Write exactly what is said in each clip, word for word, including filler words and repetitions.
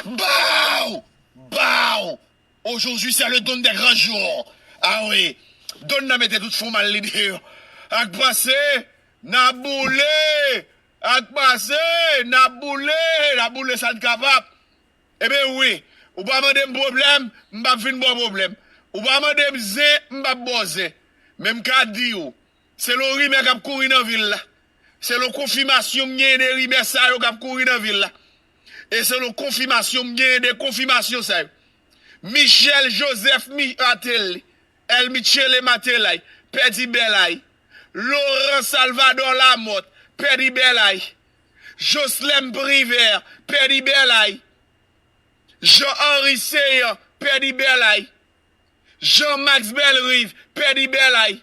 Baw! Baw! Aujourd'hui c'est le don des grands jours. Ah wi. Don nan mete tout fòmal li deyò. Ak pase, n a boule. Ak pase, n a boule. N a boule sa n kapab. Ebyen wi. Ou pa mande m pwoblèm, m p ap vin ba w pwoblèm. Ou pa mande m zen, m p ap ba w zen. Men m ka di w, selon rimè k ap kouri nan vil la, selon konfimasyon m genyen de rimè sa yo k ap kouri nan vil la, e selon konfimasyon m genyen de konfimasyon sa yo, Michel Joseph Martelly, El Michele Martelly, pèdi bèl a y. Laurent Salvador Lamothe, pèdi bèl a y. Joslem Privert, pèdi bèl a y. Jean Henry Ceant, pèdi bèl a y. Jean Max Bellerive, pèdi bèl a y.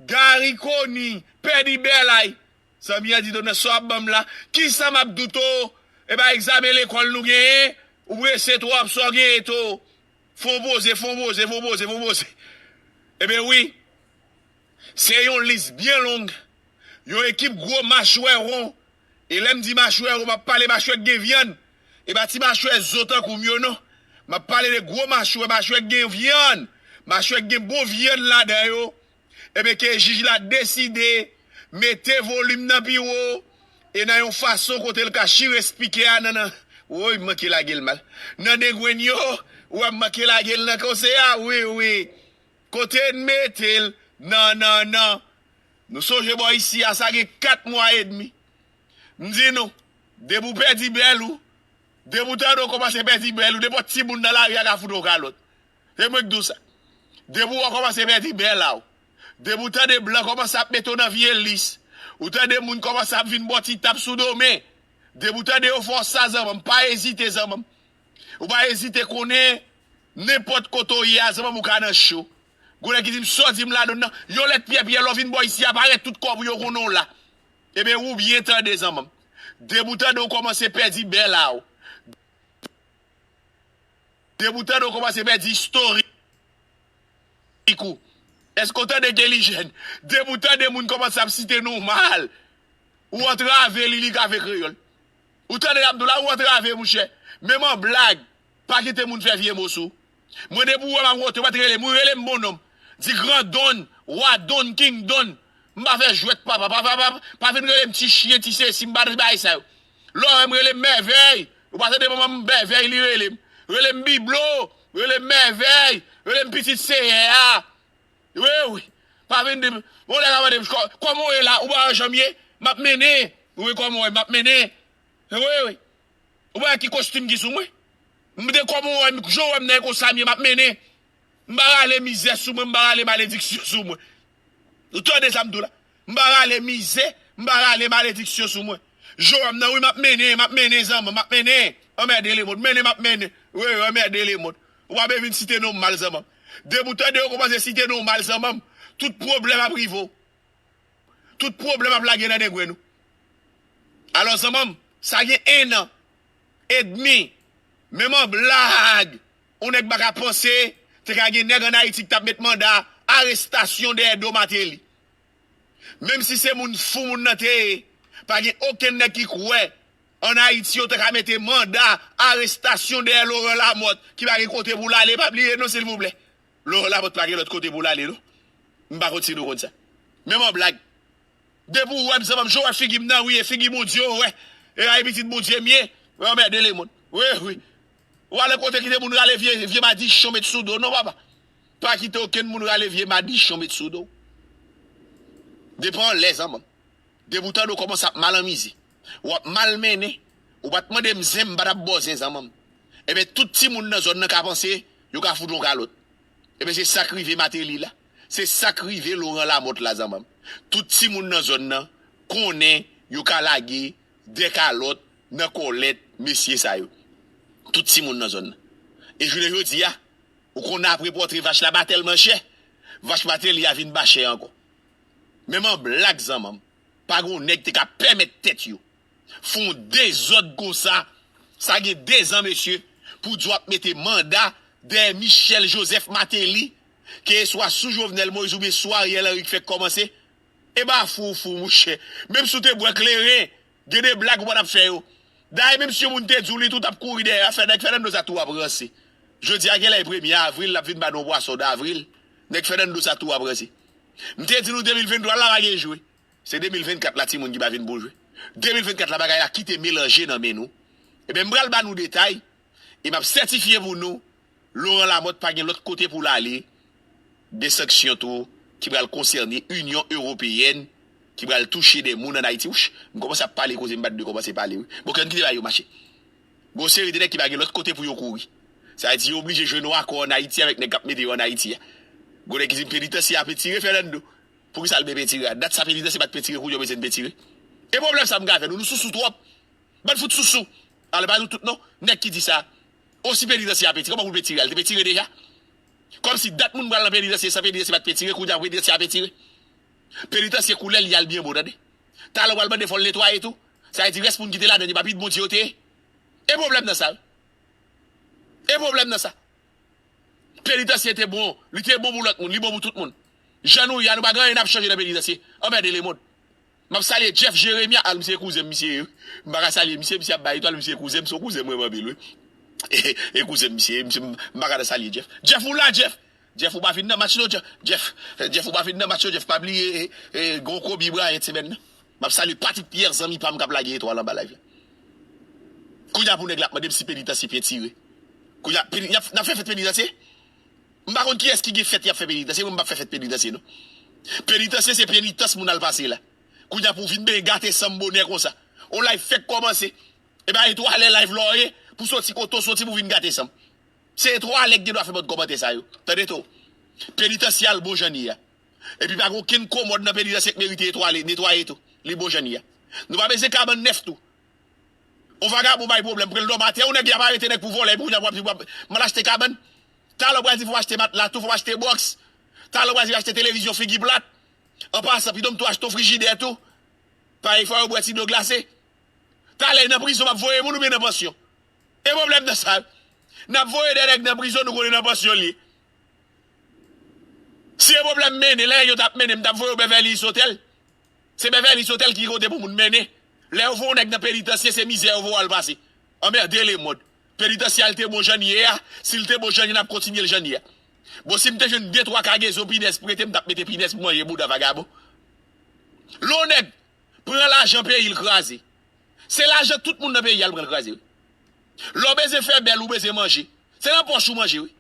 Garry Conille, pèdi bèl a y. Zanmi an di Donald, sa w ap ban m la? Kisa m ap doute w? E pa egzamen lekòl nou genyen? Ou prese twòp, sa w genyen tou? Fon poze, fon poze, fon poze, fon poze. Ebyen wi, se yon lis byen long. Yon ekip gwo machwè won. E lè m di machwè won, m ap pale machwè k gen vyann. E pa ti machwè zo tankou m yo non. M ap pale de gwo machwè, machwè k gen vyann. Machwè k gen bon vyann ladan yo. Ebyen ke jij la deside mete volim nan pi wo e nan yon fason kote l ka chire spikè a nan nan. Woy, m manke lage l mal. Nan dengwenn yo, ou wè m manke lage l nan konse a, wi, wi. Kote n mete l nan, nan, nan. Nou sonje bò isi a, sa gen kat mwa edmi. M di nou, depi w pèdi bèl ou, depi w tande w kòmanse pèdi bèl ou, nenpòt timoun nan lari a ka fout ou kalòt. Se mwen k di w sa. Depi w kòmanse pèdi bèl a w, depi w tande blan kòmanse ap mete w nan vye lis, ou tande moun kòmanse ap vin ba w ti tap sou do men, depi w tande yo fè w sa, zanmanm, pa ezite, zanmanm. Ou pa ezite konnen, nenpòt kote w ye a, zanmanm, ou ka nan cho. Gon nèg ki di m, sa w di m la donn nan, yon lèt pyèpyè, lè w vin bò isi a, parèt tout kò pou yo konnen w la. Ebyen, ou byen tande, zanmanm. Depi w tande w kòmanse pèdi bèl a w, depi w tande w kòmanse pèdi istorik ou, èske w tande entèlijèn? Depi w tande moun kòmanse ap site non w mal, ou antrave li, li ka fè kreyòl. Ou tande y ap di w la, ou antrave, monchè. Menm an blag, pa kite moun fè vye mo sou ou. Mwen, depi w wè m ap wote, ou pa t rele m, ou rele m bon non m. Di gran don, wa don, king don. M pa fè jwèt, papa. Pa, pa, pa, pa vin rele m ti chen, ti sesi, m pa nan bagay sa yo. Lè w wè m, rele m mèvèy. Ou pa tande manman m mèvèy, li rele m. Rele m biblo, rele m mèvèy, rele m pitit Seyè a. Wi, wi. Pa vin di m, yon nèg ap mande m, "Kò-, kòman w ye la? Ou pa wè jan m ye? M ap mennen." Wi, kòman w ye? M ap mennen. Wi, wi. Ou pa wè ki kostim ki sou mwen? M de kòman w wè m, jan w wè m nan e konsa m ye, m ap mennen. M pa rale mizè sou mwen, m pa rale malediksyon sou mwen. Ou tande sa m di w la? M pa rale mizè, m pa rale malediksyon sou mwen. Jan w wè m nan, wi, m ap mennen, m ap mennen, zanmanm, m ap mennen. Anmède lemonn, mennen, m ap mennen. Wi, wi, anmède lemonn. Ou pa bezwen vin site non m mal, zanmanm. Depi w tande yo kòmanse site non w mal, zanmanm, tout pwoblèm ap rive w. Tout pwoblèm ap lage nan dengwenn ou. Alò, zanmanm, sa gen en an edmi, menm an blag, yon nèg pa ka panse te ka gen nèg ann Ayiti ki t ap met manda arestasyon dèyè do Martelly. Menm si se moun fou moun nan te ye, pa gen okenn nèg ki kwè ann Ayiti yo te ka mete manda arestasyon dèyè Laurent Lamothe ki pa gen kote pou l ale. Pa bliye non, silvouplè. Laurent Lamothe pa gen lòt kote pou l ale non. M pa konn si nou konn sa. Menm an blag. Depi w wè m, zanmanm, jan w wè figi m nan, wi, e figi Bondye w wè. E a, e pitit Bondye m ye. Wi, anmède lemonn. Wi, wi. Ou ale kote kite moun rale vye, vye madichon met sou do w. Non, papa. Pa kite okenn moun rale vye madichon met sou do w. Depi anlè, zanmanm. Depi w tande w kòmanse ap mal anmize, w ap mal mennen, ou pa t mande m zen, m pa t ap ba w zen, zanmanm. Ebyen, tout timoun nan zòn nan ka panse yo ka fout w yon kalòt. Ebyen, se sa k rive Martelly la. Se sa k rive Laurent Lamothe la, zanmanm. Tout timoun nan zòn nan konnen yo ka lage de kalòt nan kòlèt mesye sa yo. Tout timoun nan zòn nan. E jounen jodi a, ou konnen apre pòtre vach la pa tèlman chè, vach Martelly a vin pa chè ankò. Menm an blag, zanmanm, pa gen yon nèg te ka pèmèt tèt yo fè yon dezòd konsa. Sa gen dezan, mesye, pou di w ap mete manda dèyè Michel Joseph Martelly, ke swa sou Jovenel Moïse oubyen sou Ariel Henry k fèk kòmanse. E pa fou ou fou, monchè. Menm si w te bwè kleren, gen de blag ou pa t ap fè yo. Dayè, menm si yon moun te di w li tou t ap kouri dèyè, fè nèg Fernando sa tou ap ranse. Jodi a, genlè e premye avril, l ap vin ba nou yon pwason davril. Nèg Fernando sa tou ap ranse. M te di nou de mil venntwa la pa gen jwe. Se de mil vennkat la timoun ki pa vin pou jwe. De mil vennkat la bagay la kite melanje nan men nou. Ebyen, m pral ba nou detay e m ap sètifye pou nou, Laurent Lamothe pa gen lòt kote pou l ale. Gen sanksyon tou ki pral konsène Inyon Ewopeyèn, ki pral touche de moun ann Ayiti. Wouch, m kòmanse ap pale koze m pa t dwe kòmanse pale wi. Bon, ke n kite bagay yo mache. Gon seri de nèg ki pa gen lòt kote pou yo kouri. Sa vle di yo oblije jwenn yon akò ann Ayiti avèk nèg k ap mete yo ann Ayiti a. Gon nèg ki di m penitansye a petire Fernando. Poukisa l ben petire a? Dat sa penitansye pa t petire, kounye a w bezwen petire. E pwoblèm sa m gen avè nou, nou sousou twòp. Bann fout sousou. Alò pa nou tout non, nèg ki di sa. O si penitansye a petire, kòman pou l petire a? L te petire deja. Kòmsi dat moun pral nan penitansye san penitansye pa t petire, kounye a penitansye a petire. Penitansye koulè l ye a l byen bon, tande. Talè w pral mande fò l netwaye tou. Sa vle di rès moun ki te ladan l yo pa pi bon di yo te ye. E pwoblèm nan sa wi. E pwoblèm nan sa. Penitansye te bon, li te bon pou lòt moun, li bon pou tout moun. Jan nou ye a, nou pa gen anyen n ap chanje nan penitansye. Anmède lemonn. M ap salye Jeff Jeremia, al misye kouzen m misye ye wi. M pa ka salye misye, misye ap bay etwal, misye kouzen m, se yon kouzen m renmen anpil wi. E kouzen m misye ye, misye m pa ka salye Jeff. Jeff ou la Jeff? Jeff ou pa vin nan match non Jeff. Jeff, Jeff ou pa vin nan match non Jeff, pa bliye e, e, gon Kobe Bryant semèn nan. M ap salye Patrick Pierre zanmi pa m k ap lage etwal anba live la. Kounye a pou nèg la ap mande m si penitansye petire. Kounye a, peni, y ap, n ap fè fèt penitansye? M pa konn kiyès ki gen fèt y ap fè penitansye, mwen m p ap fè fèt penitansye non. Penitansye se penitans moun al pase la. Kounye a pou w vin benyen gate san m bonè konsa. On live fèk kòmanse. E pa etwalè live la w ye, pou soti kote w soti pou vin gate san m. Se etwalè k gen dwa fè bann kòmantè sa yo. Tande tou. Penitansye a l bon jan l ye a. Epi pa gen okenn komòd nan penitansye k merite etwale, netwaye tou. Li bon jan l ye a. Nou pa bezwen kabann nèf tou. On vagabon bay pwoblèm, pran l dòm atè, on nèg y ap arete nèg pou vòlè, epi kounye a pou ap di, m al achte kabann. Talè w pral di fò w achte matla tou, fò w achte bòks. Talè w pral di achte televizyon figi plat. An pasan, pito m tou achte yon frijidè tou. Paske fò yo bwè ti dlo glase. Talè nan prizon m ap voye moun oubyen nan pansyon? E pwoblèm nan sa. N ap voye de nèg nan prizon, nou konnen nan pansyon l ye. Si e pwoblèm mennen, lè yo t ap mennen, m t ap voye yo Beverly Hills Hotel. Se Beverly Hills Hotel ki kote pou moun mennen. Lè yo voye yon nèg nan penitansye, se mizè yo voye w al pase. Anmède lemonn. Penitansye a l te bon jan l ye a. Si l te bon jan l ye, n ap kontinye l jan l ye a. Bon, si m te jwenn de twa kagezon pinèz prete, m t ap mete pinèz pou manje bouda vagabon. Lè yon nèg pran lajan peyi l kraze. Se lajan tout moun nan peyi a l pran l kraze wi. Lè w bezwen fè bèl, ou bezwen manje. Se nan pòch ou manje wi.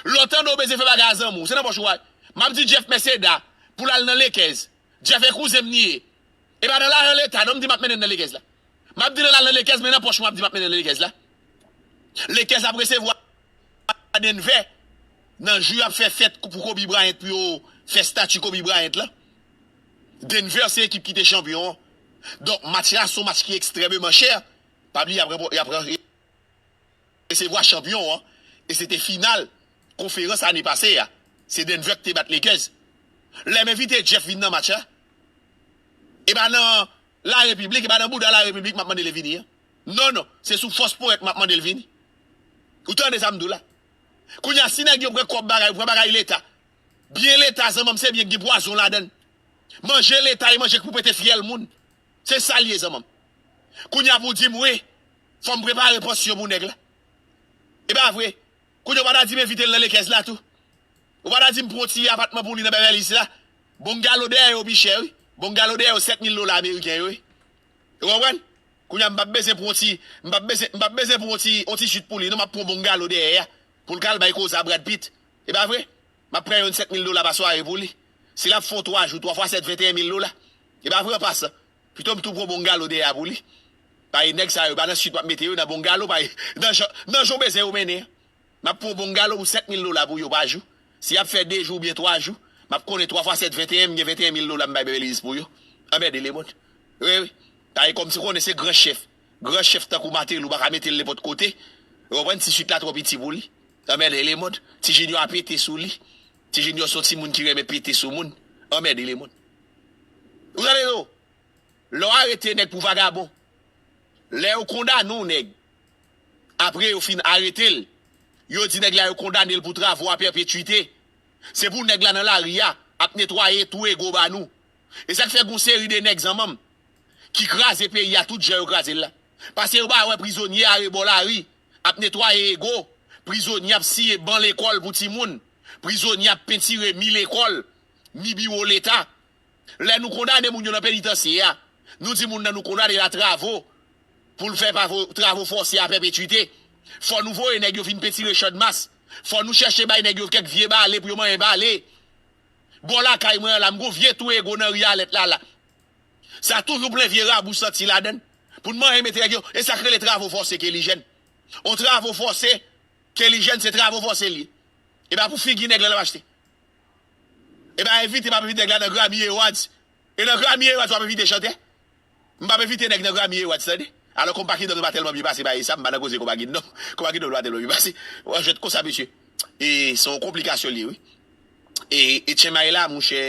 Lè w tande w bezwen fè bagay a zanmi w, se nan pòch ou a. M ap di Jeff Merceda pou l al nan Lakers. Jeff e kouzen m li ye. E pa nan lajan leta non m di m ap mennen l nan Lakers la. M ap di l al nan Lakers, men nan pòch mwen ap di m ap mennen l nan Lakers la. Lakers ap resevwa Denver nan jou y ap fè fèt pou Kobe Bryant, pou yo fè stati Kobe Bryant la. Denver se ekip ki te chanpyon an. Donk, match la se yon match ki ekstrèmeman chè. Pa bliye, y ap ranpò-, y ap ran-, resevwa chanpyon an. E se te final konferans ane pase a. Se Denver ki te bat Lakers. Lè m envite Jeff vin nan match la, e pa nan Larepiblik, e pa nan bouda Larepiblik m ap mande l vini an. Non, non, se sou fòs powèt m ap mande l vini. Ou tande sa m di w la? Kounye a, si nèg yo pran kòb bagay, yo pran bagay leta. Byen leta, zanmanm, se byen ki gen pwazon ladan l. Manje leta e manje k pou pete fyèl moun. Se sa l ye, zanmanm. Kounye a pou w di m, wi, fò m prepare pansyon pou nèg la. E pa vre. Kounye a w pa ta di m envite l nan Lakers la tou. Ou pa ta di m pran yon ti apatman pou li nan Beverly Hills la. Bongalo dèyè yo pi chè, wi. Bongalo dèyè yo sèt mil dola ameriken yo, wi. Ou konprann? Kounye a m p ap bezwen pran yon ti, m p ap bezwen, m p ap bezwen pran yon ti, yon ti suit pou li, non, m ap pran yon bongalo dèyè a. Pou l ka al bay koze a Brad Pitt. E pa vre? M ap pran youn sèt mil dola pa sware pou li. Si l ap fè yon twa jou, twa fwa sèt, venteyen mil dola. E pa vre an pasan. Pito m tou pran yon bongalo dèyè a pou li. Paske nèg sa yo, pa nan suit m ap mete yo, nan bongalo, paske nan jan, nan jan w bezwen yo mennen an. M ap pran yon bongalo pou sèt mil dola pou yo pa jou. Si y ap fè de jou oubyen twa jou, m ap konnen twa fwa sèt, venteyen, m gen venteyen mil dola m bay Beverly Hills pou yo. Anmède lemonn. Wi, wi. Sa e kòmsi w konnen se gran chèf. Gran chèf tankou Martelly, ou pa ka mete l nenpòt kote. Ou konprann? Ti suit la twò piti pou li. Anmède lemonn. Ti Junior a pete sou li. Ti Junior se yon timoun ki renmen pete sou moun. Anmède lemonn. Ou tande non? Lè w arete nèg pou vagabon, lè yo kondane yon nèg, apre yo fin arete l, yo di nèg la yo kondane l pou travo a pèpetwite. Se pou nèg la nan lari a ap netwaye tou ego ba nou. E sa k fè gon seri de nèg zanmanm ki kraze peyi a tout jan yo kraze l la. Paske yo pa wè prizonye arebò lari ap netwaye ego, prizonye ap siye ban lekòl pou timoun, prizonye ap pentire mi lekòl, mi biwo leta. Lè nou kondane moun yo nan penitansye a, nou di moun nan nou kondane l a travo, pou l fè pavo- travo fòse a pèpetwite. Fò nou voye nèg yo vin pentire Channmas. Fò nou chèche bay nèg yo kèk vye bale pou yo manyen bale. Bò lakay mwen an la, m gon vye twou ego nan ri Alèt la la. Sa toujou plen vye rabou santi ladan l. Pou n manyen mete nèg yo, e sa k rele travo fòse Kelly Jeune. On travo fòse Kelly Jeune, se travo fòse l ye. E pa pou figi nèg la l ap achte. E pa envite, m ap envite nèg la nan Grammy Awards. E nan Grammy Awards, w ap envite chantè. M p ap envite nèg nan Grammy Awards, tande. Alò, Konpa Kidon pa tèlman byen pase, pa e sa, m pa nan koze Konpa Kidon. Konpa Kidon pa tèlman byen pase. W ap jwenn konsa, mesye. E se yon konplikasyon li ye, wi. E, e Etchenmay la, monchè,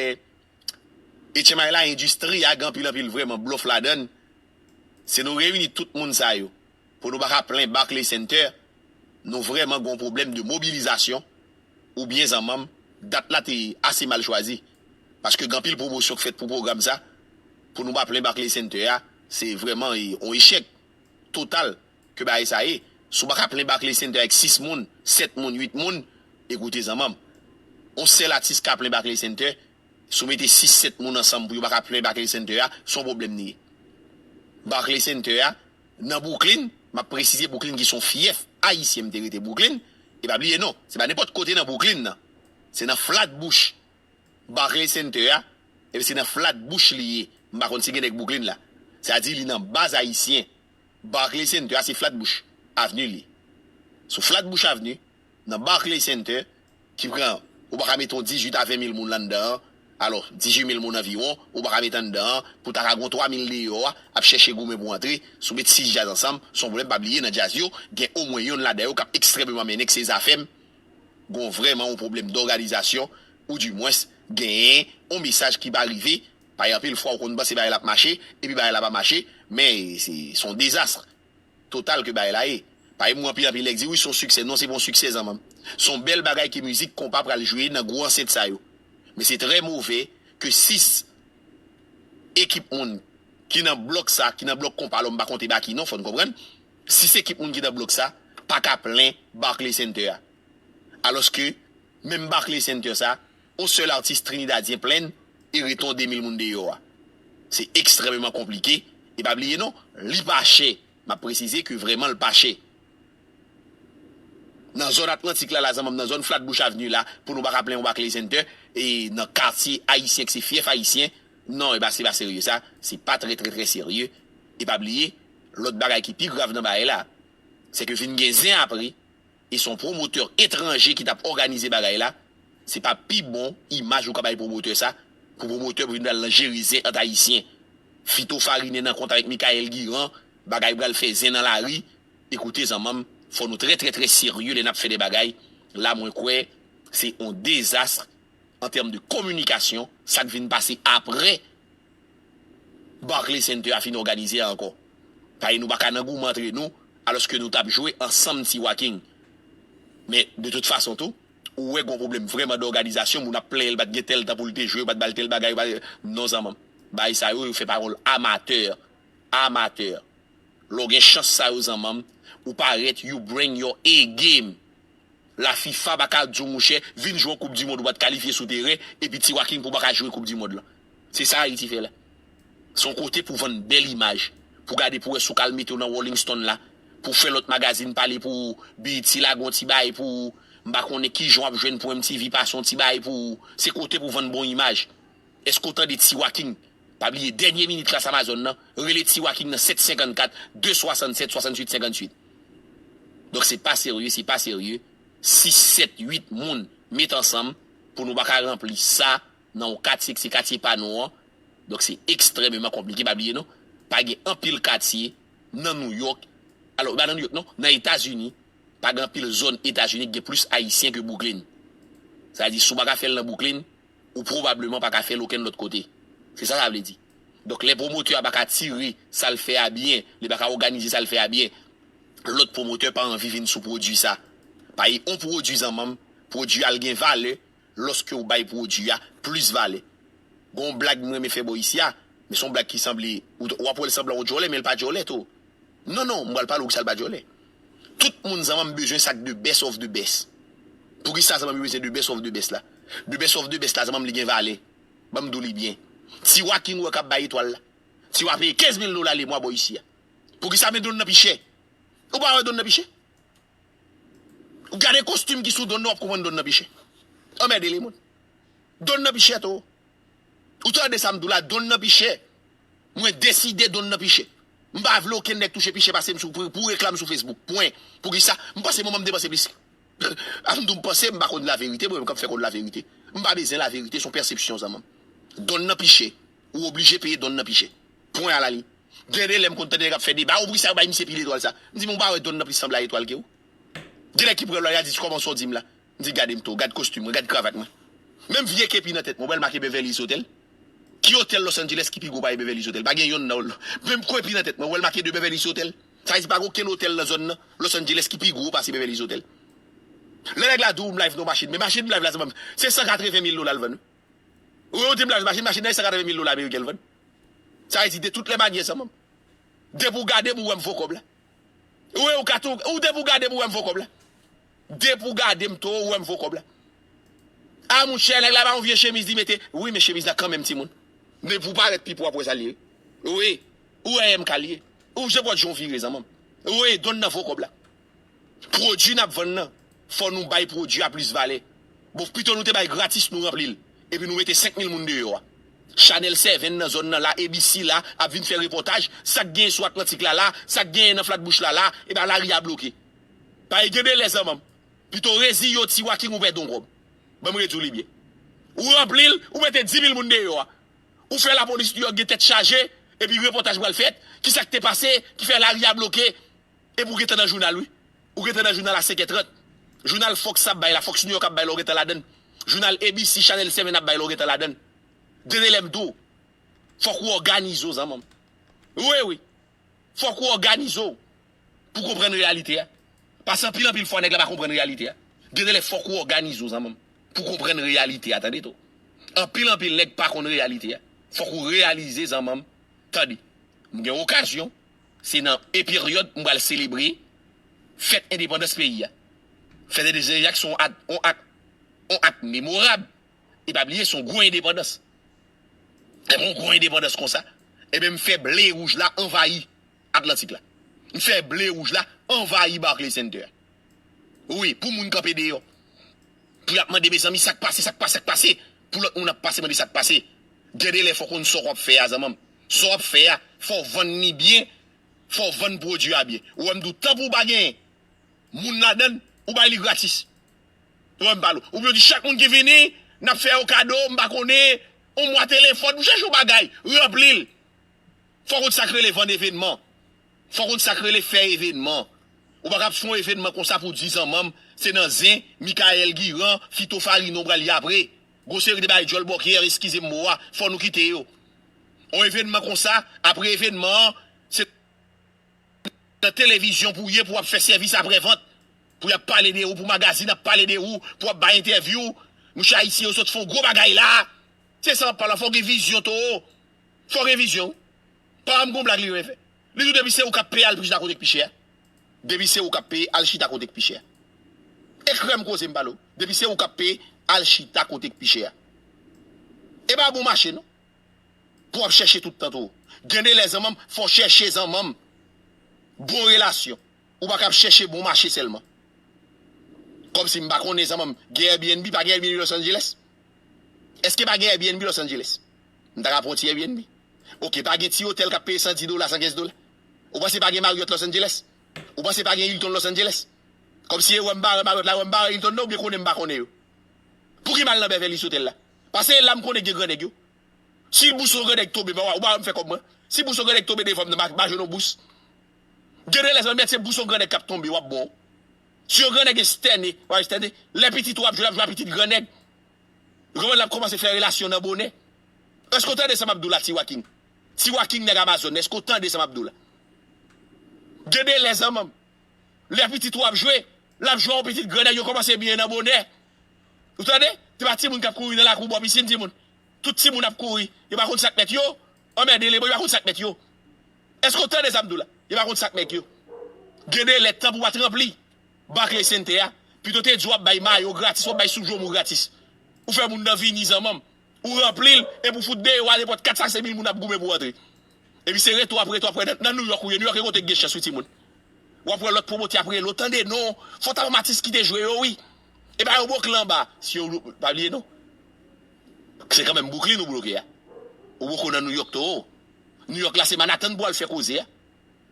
Etchenmay la, endistri a gen anpil, anpil vrèman blòf ladan l. Si nou reyini tout moun sa yo, pou nou pa ka plen Barclays Center, nou vrèman gon pwoblèm de mobilizasyon, oubyen zanmanm, dat la te ase mal chwazi. Paske gen anpil pwomosyon k fèt pou pwogram sa, pou nou pa plen Barclays Center a, se vrèman e, on echèk total ke bagay sa ye. Si w pa ka plen Barclays Center avèk sis moun, sèt moun, uit moun, ekoute zanmanm, on sèl atis ka plen Barclays Center, si w mete sis, sèt moun ansanm pou yo pa ka plen Barclays Center a, se on pwoblèm li ye. Barclays Center a, nan Brooklyn, m ap presize Brooklyn ki se on fyèf ayisyen, m te rete Brooklyn, e pa bliye non, se pa nenpòt kote nan Brooklyn nan. Se nan Flatbush. Barclays Center a, epi se nan Flatbush li ye. M pa konn si gen nèg Brooklyn la. Sa di li nan baz ayisyen. Barclays Center a se Flatbush Avenue li ye. Sou Flatbush Avenue, nan Barclays Center, ki pran, ou pa ka mete yon dizuit a ven mil moun anndan an, alò, dizuit mil moun anviwon, ou pa ka mete anndan an, pou ta ka gon twa mil deyò a, ap chèche goumen pou antre, si w met sis djaz ansanm, se yon pwoblèm, pa bliye nan djaz yo, gen omwen yonn ladan yo k ap ekstrèmeman mennen k se Zafèm, gon vrèman yon pwoblèm dòganizasyon, oudimwens, genyen yon mesaj ki pa rive, paske anpil fwa ou konn panse bagay la ap mache, epi bagay la pa mache, men se se yon dezas total ke bagay la ye. Paske mwen anpil anpil nèg di, wi, se yon siksè. Non, se pa yon siksè, zanmanm. Se yon bèl bagay ke mizik konpa pral jwe nan gwo ansent sa yo. Men se trè move ke sis ekip moun ki nan blòk sa, ki nan blòk konpa, alò m pa konte Baky non, fò n konprann. Sis ekip moun ki nan blòk sa, pa ka plen Barclays Center a. Alòske, menm Barclays Center sa, on sèl atis trinidadyen plen e rete on de mil moun deyò a. Se ekstrèmeman konplike, e pa bliye non, li pa chè. M ap presize ke vrèman l pa chè. Nan zòn Atlantik la, la zanmanm, nan zòn Flatbush Avenue la, pou nou pa ka plen yon Barclays Center, e nan katye ayisyen, ki se fyèf ayisyen, non, e pa, se pa serye sa, se pa trè, trè, trè serye. E pa bliye, lòt bagay ki pi grav nan bagay la, se ke vin gen zen apre, e se yon pwomotè etranje ki t ap òganize bagay la, se pa pi bon imaj ou ka bay pwomotè sa, pou pwomotè pou vin pral nan jere zen ant ayisyen. Fito Farine nan kont avèk Michael Guirand, bagay pral fè zen nan lari. Ekoute zanmanm, fò nou trè, trè, trè serye lè n ap fè de bagay. La, mwen kwè, se yon dezas an tèm de kominikasyon, sa k vin pase apre Barclays Center a fin òganize a ankò. Paske nou pa ka nan goumen antre nou, alòske nou t ap jwe ansanm T-Waking. Men, de tout fason tou, ou wè gon pwoblèm vrèman dòganizasyon, moun ap plenyen l pa t gen tèl tan pou l te jwe, yo pa t ba l tèl bagay, yo pa t, non zanmanm. Bagay sa yo, yo fè pawòl amatè, amatè. Lè w gen chans sa yo zanmanm, ou parèt, you bring your A game. La FIFA pa ka di w, monchè, vin jwe yon koup di mond ou pa t kalifye sou teren, epi T-Waking pou w pa ka jwe koup di mond lan. Se sa Ayiti fè la. Se yon kote pou vann bèl imaj. Pou gade pou wè si w ka al mete w nan Rolling Stone la. Pou fè lòt magazin pale pou ou, B E T lage yon ti bagay pou ou. M pa konnen kijan w ap jwenn pou M T V pase yon ti bagay pou ou. Se kote pou vann bon imaj. Èske w tande T-Waking? Pa bliye, dènye minit klas Amazon nan, rele T-Waking nan sèt senkannkat, de swasannsèt, swasanntuit, senkanntuit. Donk, se pa serye, se pa serye. Sis, sèt, uit moun met ansanm pou nou pa ka ranpli sa nan yon katye ki se katye pa nou an. Donk, se ekstrèmeman konplike. Pa bliye non, pa gen anpil katye nan Nouyòk, alò, pa nan Nouyòk non, nan Etazini, pa gen anpil zòn Etazini ki gen plis Ayisyen ke Brooklyn. Sa vle di, si w pa ka fè l nan Brooklyn, ou pwobableman pa ka fè l okenn lòt kote. Se sa sa vle di. Donk, lè pwomotè a pa ka tire sa l fè a byen, li pa ka òganize sa l fè a byen, lòt pwomotè pa anvi vin sou pwodui sa. Paske yon pwodui zanmanm, pwodui a l gen valè lòske w bay pwodui a plis valè. Gon blag mwen renmen fè bò isi a, men se yon blag ki sanble, ou, w ap wè l sanble yon djòlè, men l pa djòlè tou. Non, non, m pral pale w kisa l pa djòlè. Tout moun zanmanm bezwen sa k the best of the best. Poukisa zanmanm yo bezwen the best of the best la? The best of the best la, zanmanm, li gen valè. Ban m di w li byen. Ti Waking wè k ap bay etwal la. Ti Wa peye kenz mil dola lemwa bò isi a. Poukisa men donn nan pi chè? Ou pa wè donn nan pi chè? Ou gade kostim ki sou donn nan, w ap konprann donn nan pi chè. Anmède lemonn. Donn nan pi chè tou. Ou tande sa m di w la, donn nan pi chè. Mwen deside donn nan pi chè. M pa vle okenn nèg touche pi chè pase m sou, pou, pou reklam sou Facebook. Pwen. Poukisa? M panse manman m depanse plis. A m di w m panse, m pa konn laverite, mwen menm k ap fè konn laverite. M pa bezwen laverite, se yon pèsepsyon zanmanm. Donn nan pi chè. Ou oblije peye donn nan pi chè. Pwen a la liy. Gen de lè m konn tande nèg ap fè deba, ou poukisa yo bay misye pil etwal sa? M di, men ou pa wè donn nan plis sanble a etwal ke ou? Gen nèg ki pran lwa, y a di, kòman sa w di m la? M di, gade m tou, gad kostim mwen, gad kravat mwen. Menm vye kepi nan tèt mwen, ou wè l make Beverly Hills Hotel? Ki otèl Los Angeles ki pi gwo pase Beverly Hills Hotel? Pa gen yonn nan. Menm kepi nan tèt mwen, ou wè l make de Beverly Hills Hotel? Sa vle di pa gen okenn otèl nan zòn nan Los Angeles ki pi gwo pase Beverly Hills Hotel. Lè nèg la di w m live nan machin, men machin m live la, se san katreven mil dola l vann wi. Ou wè, ou di m live machin, machin nan, se san katreven mil dola ameriken l vann. Sa vle di, de tout lè manyè zanmanm. Depi w gade m, ou wè m vo kòb la. Ou wè, ou ka tou, ou depi w gade m, ou wè m vo kòb la. Depi w gade m tou, ou wè m vo kòb la. A monchè, nèg la ba yon vye chemiz li mete. Wi, men chemiz la kanmenm timoun. Men pou parèt pipo ap wè sa l ye. Wi, ou wè M K l ye. Ou je pwòt jan w vire zanmanm. Wi, donn nan vo kòb la. Pwodui n ap vann nan, fò nou bay pwodui a plis valè. Bon, pito nou te bay gratis, nou ranpli l. Epi nou mete senk mil moun deyò a. Chanèl Seven nan zòn nan la, A B C la, ap vin fè repòtaj. Sa k genyen sou Atlantik la la, sa k genyen nan Flatbush la la, e ba lari a bloke. Paske gen de lè zanmanm. Pito reziye w, Ti Waking, ou pèdi yon kòb. Ban m redi w li byen. Ou ranpli l, ou mete dis mil moun deyò a. Ou fè lapolis Nouyòk gen tèt chaje, epi repòtaj pral fèt, kisa k te pase, ki fè lari a bloke, epi w gentan nan jounal, wi. Ou gentan nan jounal a senkè trant. Jounal Fox ap bay la, Fox New York ap bay la, ou gentan ladann. Jounal A B C, Channel Seven ap bay la, ou gentan ladann. Gen de lè m di w, fòk ou òganize w, zanmanm. Wi, wi. Fòk ou òganize w pou konprann reyalite a. Paske anpil, anpil fwa, nèg la pa konprann reyalite a. Gen de lè, fòk ou òganize w, zanmanm, pou konprann reyalite a, tande tou. Anpil, anpil nèg pa konn reyalite a. Fòk ou reyalize, zanmanm, tande. M gen okazyon, se nan e peryòd m pral selebre fèt endepandans peyi a. Fèt endepandans peyi a se yon ak, yon ak, yon ak memorab. E pa bliye, se yon gwo endepandans. Lè m yon gwo endepandans konsa, ebyen, m fè ble wouj la anvayi Atlantik la. M fè ble wouj la anvayi Barclays Center. Wi, pou moun kanpe deyò. Pou y ap mande, mezanmi, sa k pase, sa k pase, sa k pase? Pou lòt moun ap pase, mande sa k pase. Gen de lè, fò w konn sa w ap fè a, zanmanm. Sa w ap fè a, fò w vann li byen, fò w vann pwodui a byen. Ou wè m di w, tan pou w pa gen moun ladann, ou bay li gratis. Ou wè m pale w. Oubyen w di chak moun ki vini, n ap fè yo kado, m pa konnen, yon mwa telefòn, ou chèche yon bagay, ranpli l. Fò w konn sa k rele vann evènman. Fò w konn sa k rele fè evènman. Ou pa kab fè yon evènman konsa pou di zanmanm, se nan zen, Michael Guirand, Fito Farina w pral ye apre. Gwo seri de bagay djòl bòkyè, eskize m mo a, fò nou kite yo. Yon evènman konsa, apre evènman an, se nan televizyon pou w ye, pou w ap fè sèvis aprèvant, pou y ap pale de ou, pou magazin ap pale de ou, pou w ap bay entèvyou. Mouche ayisyen yo sot fè yon gwo bagay la. Se sa m ap pale, fò w gen vizyon, Toro. Fò w gen vizyon. Pa m gon blag li renmen fè. Li di w depi se ou k ap peye, al chita kote k pi chè a. Depi se ou k ap peye, al chita kote k pi chè a. E krè m koze m pale w. Depi se ou k ap peye, al chita kote k pi chè a. E pa bon mache non. Pou w ap chèche tout tan tou. Gen de lè zanmanm, fò w chèche zanmanm. Bon relasyon. Ou pa kab chèche bon mache sèlman. Kòmsi m pa konnen zanmanm, gen Airbnb, pa gen Airbnb Los Angeles? Èske pa gen Airbnb Los Angeles? M ta ka pran yon ti Airbnb. Oke, pa gen ti otèl k ap peye san dis dola, san kenz dola? Ou panse pa gen Marriott Los Angeles? Ou panse pa gen Hilton Los Angeles? Kòmsi e wè m bare Marriott la, wè m bare Hilton nan, oubyen konnen m pa konnen yo? Pouki m al nan Beverly Hills Hotel la? Paske e la m konnen gen grannèg yo. Si bous yon grannèg tonbe, pa, ou pa wè m fè kòb mwen? Si bous yon grannèg tonbe devan m nan, m a, m a jwenn yon bous. Gen de lè zanmi, se bous yon grannèg k ap tonbe, w ap bon. Si yon grannèg estène, w ap estène. Lè pitit ou ap jwe, l ap jwe ak pitit grannèg. Ou konprann, l ap kòmanse fè relasyon nan bonè. Èske w tande sa m ap di w la, Ti Waking? Ti Waking nèg Amazon, èske w tande sa m ap di w la? Gen de lè zanmanm. Lè pitit ou ap jwe, l ap jwe ak yon pitit grannèg, yo kòmanse byen nan bonè. Ou tande? Se pa timoun k ap kouri nan lakou bò pisin, timoun. Tout timoun ap kouri. Yo pa konn sa k mèt yo. Anmède lemonn, yo pa konn sa k mèt yo. Èske w tande sa m di w la? Yo pa konn sa k nèg yo. Gen de lèt tanpri w pa t ranpli Barclays Center a. Pito te di w ap bay mayo gratis, w ap bay souf jwemou gratis. Ou fè moun nan vini zanmanm. Ou ranpli l, epi w fout deyò a nenpòt kat sa se mil moun ap goumen pou antre. Epi se reto ap reto ap wè nan, nan New York ou ye. New York e kote k gen chans wi timoun. W ap wè lòt pwomotè ap rele w, tande non, fò w ta wè m atis ki te jwe yo wi. E pa yo bwoke l anba. Si yo, pa bliye non. Se kanmenm Brooklyn ou bloke a. Ou poko nan New York tou. New York la se Manhattan pou al fè koze a.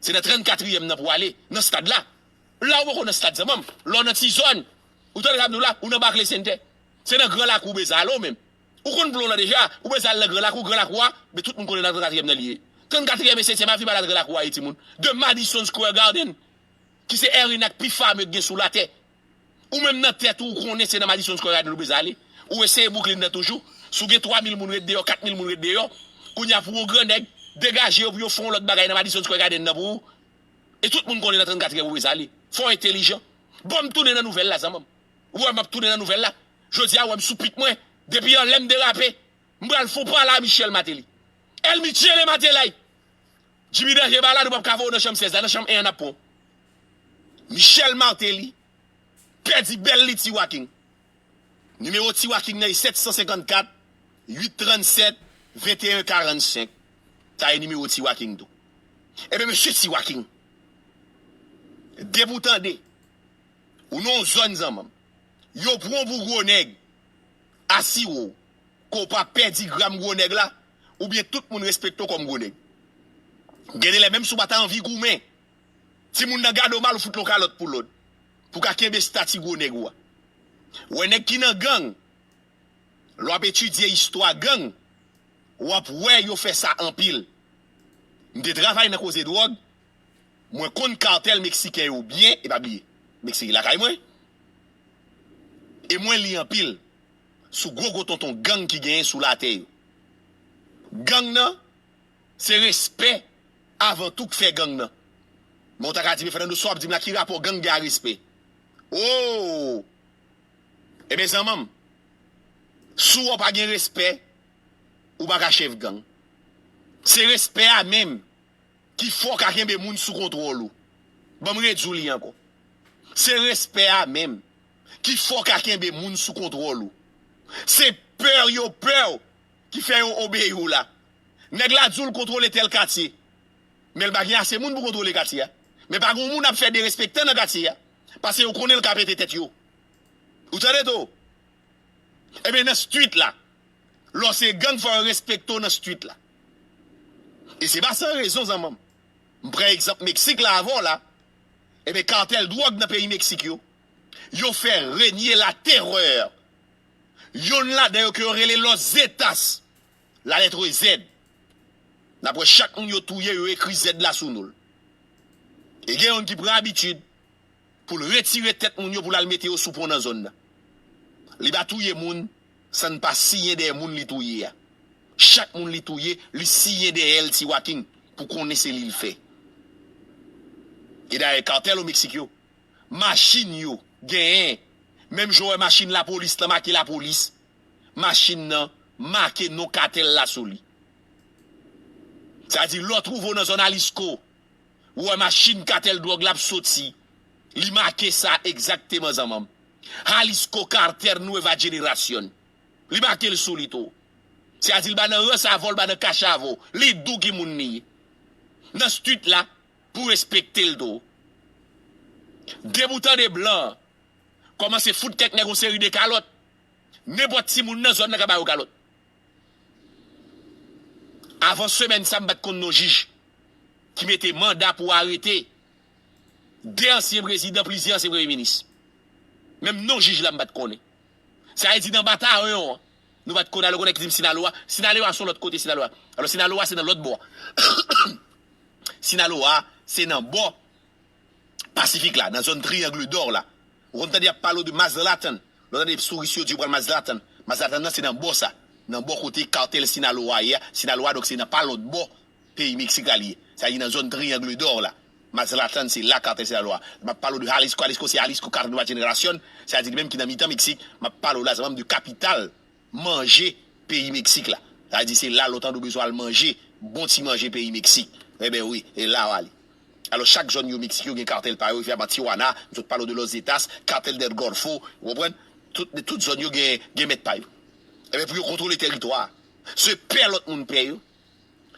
Se nan trannkatriyèm nan pou ale, nan stad la. La ou poko nan stad zanmanm. La w nan ti zòn. Ou tande sa m di w la, ou nan Barclays Center. Se nan Gran Lakou w bezwen ale w menm. Ou konn plan w lan deja, ou bezwen al nan Gran Lakou, Gran Lakou a, men tout moun konnen nan trannkatriyèm nan li ye. Trannkatriyèm e setyèm avi pa la Gran Lakou a ye timoun. De Madison Square Garden, ki se arena k pi fame k gen sou latè. Ou menm nan tèt ou, ou konnen se nan Madison Square Garden ou bezwen ale. Ou eseye Brooklyn nan toujou. Si w gen twa mil moun ret deyò, kat mil moun ret deyò, kounye a pou yon gran nèg degaje yo pou yo fè yon lòt bagay nan Madison Square Garden nan pou ou. E tout moun konnen nan trannkatriyèm ou bezwen ale. Fò w entelijan. Bon, m tounen nan nouvèl la, zanmanm. Ou wè m ap tounen nan nouvèl la. Jodi a, ou wè m sou pik mwen. Depi anlè m derape. M pral fè yon pale a Michel Martelly. El Michele Martelly! Jimmy Danje pa la, nou p ap ka voye w nan chanm sèz la, nan chanm en an n ap pran w. Michel Martelly pèdi bèl li Tiwa King. Nimewo Tiwa King nan e sèt san senkannkat, uit trannsèt, venteyen karannsenk. Sa e nimewo Tiwa King tou. Ebyen, mesye Tiwa King, depi w tande, ou nan yon zòn zanmanm, yo pran w pou gwo nèg, asire w ke w pa pèdi gram gwo nèg la, oubyen tout moun respekte w kòm gwo nèg. Gen de lè, menm si w pa ta anvi goumen, timoun nan gade w mal, ou fout l yon kalòt pou lòd, pou w ka kenbe estati gwo nèg ou a. Ou wè nèg ki nan gang, lè w ap etidye istwa gang, w ap wè yo fè sa anpil. M te travay nan koze dwòg, mwen konn katèl meksiken yo byen, e pa bliye, Meksik lakay mwen. E mwen li anpil sou gwo gwo tonton gang ki genyen sou latè yo. Gang nan, se respè avan tou k fè gang nan. Men w ta ka di, men Fernando, sa w ap di m la, ki rapò gang gen a respè? Oh! Ebyen, zanmanm, si w pa gen respè, ou pa ka chèf gang. Se respè a menm ki fè w ka kenbe moun sou kontwòl ou. Ban m redi w li ankò. Se respè a menm ki fè w ka kenbe moun sou kontwòl ou. Se pè yo pè w ki fè yo obeyi w la. Nèg la di w l kontwole tèl katye, men l pa gen ase moun pou kontwole katye a. Men pa gen yon moun ap fè derespektan nan katye a, paske yo konnen l ka pete tèt yo. Ou tande tou? Ebyen, nan street la, lè w se gang, fò yo respekte w nan street la. E se pa san rezon, zanmanm. M pran egzanp Meksik la avè w la. Ebyen, katèl dwòg nan peyi Meksik yo, yo fè renye laterè. Yonn ladan yo ke yo rele Los Zetas, la lettre Z. N ap wè chak moun yo touye, yo ekri Z la sou nou l. E gen yonn ki pran abitid pou l retire tèt moun yo, pou l al mete yo sou pon nan zòn nan. Li pa touye moun san n pa siyen dèyè moun li touye a. Chak moun li touye, li siyen dèyè l Tiwa King pou konnen se li l fè. E dayè, katèl o Meksik yo, machin yo genyen, menm jan w wè machin lapolis lan make lapolis, machin nan make non katèl la sou li. Sa di, lè w twouve w nan zòn Jalisco, ou wè machin katèl dwòg la ap soti, li make sa egzakteman, zanmanm. Jalisco Cartel Nueva Generación. Li make l sou li tou. Sa di, l pa nan rans avè w, l pa nan kach avè w. Li di w ki moun li ye. Nan street la, pou respekte l tou. Depi w tande blan kòmanse fout kèk nèg yon seri de kalòt, nenpòt timoun nan zòn nan ka ba yo kalòt. Avan semèn sa, m pa t konn non jij ki mete manda pou arete de ansyen prezidan, plizyè ansyen premye minis. Menm non jij la, m pa t konnen. Sa vle di nan Batayon an, nou pa t konn, alò konnen ki di m Sinaloa. Sinaloa se yon lòt kote, Sinaloa. Alò Sinaloa se nan lòt bò. Sinaloa se nan bò Pasifik la, nan zòn Triangle d'Or la. Ou konn tande y ap pale w de Mazatlán. Lè w tande touris yo di yo pral Mazatlán. Mazatlán nan se nan bò sa. Nan bò kote katèl Sinaloa ye a. Sinaloa, donk, se nan pa lòt bò peyi Meksik la li ye. Sa vle di nan zòn Triangle d'Or la. Mazatlán se la katèl Sinaloa. M ap pale w de Jalisco. Jalisco se Jalisco Cartel Nueva Generación. Sa vle di li menm ki nan mitan Meksik. M ap pale w la zanmanm de kapital manje peyi Meksik la. Sa vle di se la lè w tande w bezwen al manje bon ti manje peyi Meksik. Enben wi, e la w ale. Alò, chak zòn yo Meksik yo gen katèl pa yo, Via Tijuana, nou sot pale w de Los Zetas, Cartel del Golfo, ou konprann? Tout, tout zòn yo gen, gen mèt pa yo. Ebyen, pou yo kontwole tèritwa a. Se pè lòt moun pè yo.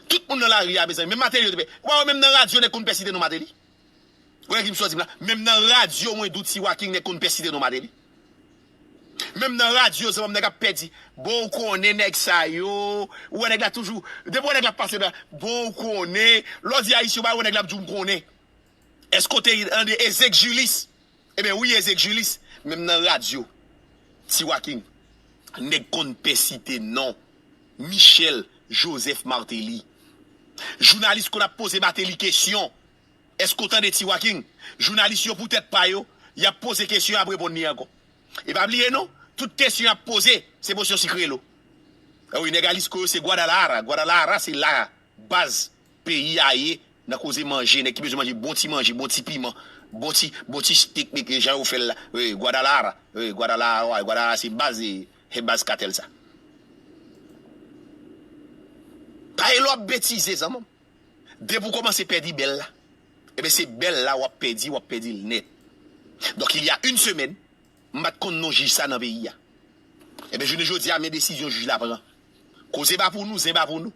Tout moun nan lari a, mezanmi, menm Martelly yo te pè. Ou pa wè menm nan radyo nèg konn pè site non Martelly? Ou wè ki m sot di m la? Menm nan radyo mwen Dou Tiwa King nèg konn pè site non Martelly. Menm nan radyo, zanmi m, nèg ap pè di, bon, ou konnen nèg sa yo, ou wè nèg la toujou, depi w wè nèg la ap pase la, bon, ou konnen, lè w di Ayisyen, ou pa wè nèg la ap di w m konnen. Èske w te tande Ezek Jilis? Ebyen, wi, Ezek Jilis, menm nan radyo, Tiwa King, nèg konn pè site non Michel Joseph Martelly. Jounalis konn ap poze Martelly kesyon. Èske w tande Tiwa King? Jounalis yo pou tèt pa yo, y ap poze kesyon, y ap reponn li ankò. E pa bliye non, tout kesyon y ap poze, se posyon sikre lo. A wi, nèg Alisco yo se Guadalajara. Guadalajara se la baz peyi a ye nan koze manje, nèg ki bezwen manje bon ti manje, bon ti piman, bon ti, bon ti stek, jan yo fè l la. Wi, Guadalajara. Wi, Guadalajara, Guadalajara se baz, se baz katèl sa. Pa e lè w ap betize, zanmi m. Depi w kòmanse pèdi bèl la, ebyen se bèl la w ap pèdi, w ap pèdi l nèt. Donk, il y a une semaine, m pa t konn non jij sa nan peyi a. Ebyen, jounen jodi a, men desizyon jij la pran. Koze pa pou nou, zen pa pou nou.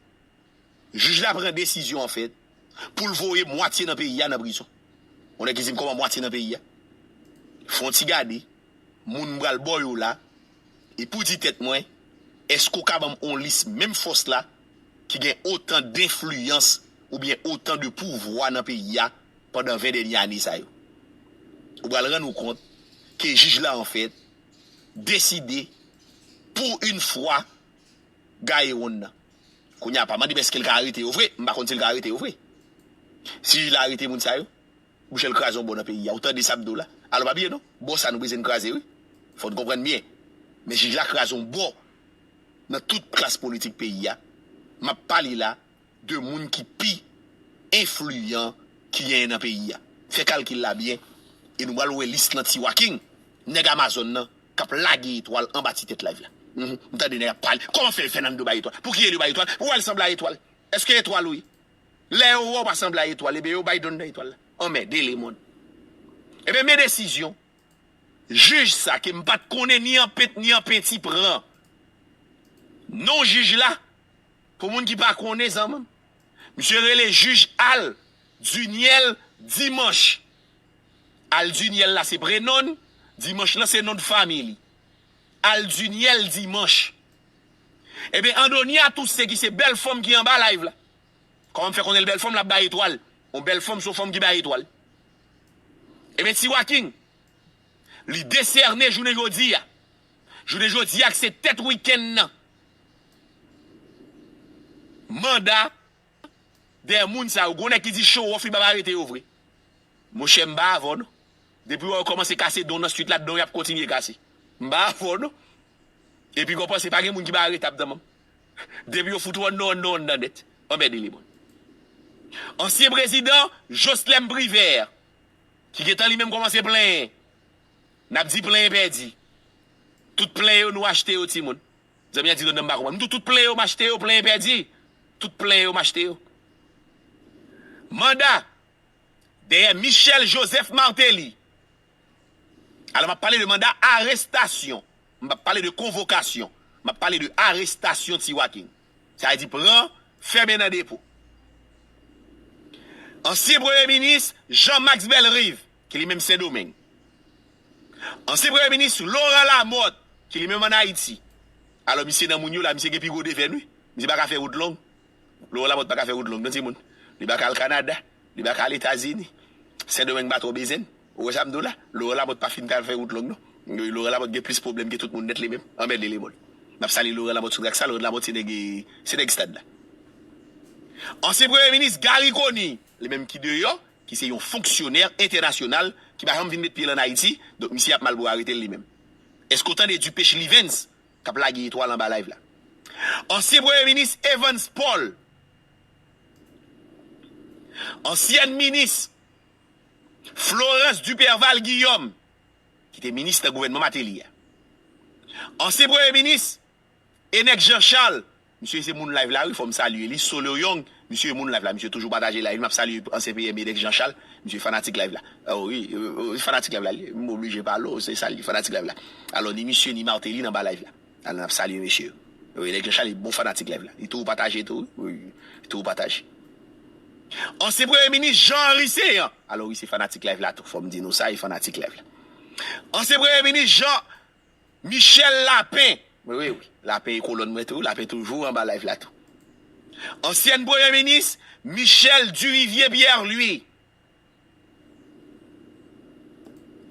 Jij la pran desizyon, anfèt, pou l voye mwatye nan peyi a nan prizon. Ou nèg ki di m kòman mwatye nan peyi a? Fè yon ti gade. Moun m pral ba w yo la, e pou di tèt mwen, èske w ka ban m on lis menm fòs la ki gen otan denfliyans oubyen otan de pouvwa nan peyi a pandan ven dènye ane sa yo? Ou pral rann ou kont ke jij la, anfèt, deside pou yon fwa gaye wonn nan. Kounye a, pa mande m èske l ka arete yo vre, m pa konn si l ka arete yo vre. Si jij la arete moun sa yo, Michel kraze yon bò nan peyi a. Ou tande sa m di w la? Alò, pa bliye non, bò sa nou bezwen n kraze, wi. Fò n konprann byen. Men jij la kraze yon bò nan tout klas politik peyi a. M ap pale la de moun ki pi enfliyan ki genyen nan peyi a. Fè kalkil la byen, e nou pral wè lis lan Tiwa King, nèg Amazon nan, k ap lage etwal anba ti tèt live la. Mhm. M tande nèg ap pale. Kòman fè Fernando bay etwal? Pou kiyès yo bay etwal? Pou wè l sanble a etwal? Èske etwal ou ye? Lè yo wè w pa sanble a etwal, ebyen yo bay donn nan etwal la. Anmède lemonn. Ebyen, men desizyon jij sa ke m pa t konnen ni an pent ni an penti pran. Non jij la, pou moun ki pa konnen, zanmi m, misye rele jij Al Duniel Dimanche. Al Duniel la se prenon l, Dimanche lan se non de fanmi li. Al Duniel Dimanche. Ebyen, Andonia Toussaint ki se bèl fanm ki anba live la. Kòman m fè konnen l bèl fanm, l ap bay etwal? Yon bèl fanm se yon fanm ki bay etwal. Ebyen, Tiwa King, li desène jounen jodi a. Jounen jodi a, k se tèt wikenn nan. Manda dèyè moun sa yo. Gon nèg ki di show off, li p ap arete yo vre. Monchè, m pa avè w non. Depi w wè yo kòmanse kase don nan street la, don y ap kontinye kase. M pa avè w non. Epi gon panse pa gen moun ki pa aretab nan menm. Depi yo fout ou anndan, anndan, anndan nèt. Anmède lemonn. Ansyen prezidan Joslèm Privè, ki gentan li menm kòmanse plenyen. N ap di plenyen pèdi. Tout plen yo nou achte yo, timoun. Zanmi an di non, non, m pa konprann. M di tout plen yo m achte yo, plenyen pèdi. Tout plen yo m achte yo. Manda dèyè Michel Joseph Martelly. Alò, m ap pale de manda arestasyon. M p ap pale de konvokasyon. M ap pale de arestasyon Tiwa King. Sa vle di pran, fèmen nan depo. Ansyen premye minis Jean Max Bellerive, ki li menm Sendomeng. Ansyen premye minis Laurent Lamothe, ki li menm ann Ayiti. Alò, misye nan moun yo la, misye gen pi gwo devèn, wi. Misye pa ka fè wout long. Laurent Lamothe pa ka fè wout long, non, timoun. Li pa ka al Kanada. Li pa ka al Etazini. Sendomeng pa twò bezwen l. Ou wè sa m di w la? Laurent Lamothe pa fin ka fè wout long, non. Laurent Lamothe gen plis pwoblèm ke tout moun nèt li menm. Anmède lemonn. N ap salye Laurent Lamothe sou trak sa. Laurent Lamothe se nèg, se nèg stad la. Ansyen premye minis Garry Conille, li menm ki deyò, ki se yon fonksyonè entènasyonal, ki pa janm vin met pye l ann Ayiti, donk misye ap mal pou arete l li menm. Èske w tande Dupaix Livens k ap lage etwal anba live la? Ansyen premye minis Evans Paul, ansyèn minis Florence Duperval Guillaume, ki te minis nan gouvènman Martelly a. Ansyen premye minis Enec Jean Charles, misye se moun live la wi, fò m salye li, Solo Young, Misye moun live la, misye toujou pataje live. M ap salye ansyen P M Edex Jean Charles, misye fanatik live la. Ah wi, euh, euh, fanatik live la, li, m oblije pale w, se sa li, fanatik live la. Alò, ni misye, ni Martelly nan ba live la. Alò, n ap salye mesye yo. Wi, Edex Jean Charles, li bon fanatik live la. Li toujou pataje tou, wi, wi, li toujou pataje. Ansyen Premye Minis Jean Henry Céant. Alò, wi, se fanatik live la tou. Fò m di nou sa, li fanatik live la. Ansyen Premye Minis Jean Michel Lapin. Wi, wi, wi. Lapin e kolòn mwen tou. Lapin toujou anba live la tou. Ansyen Premye Minis Michel Duvivier Pierre-Louis.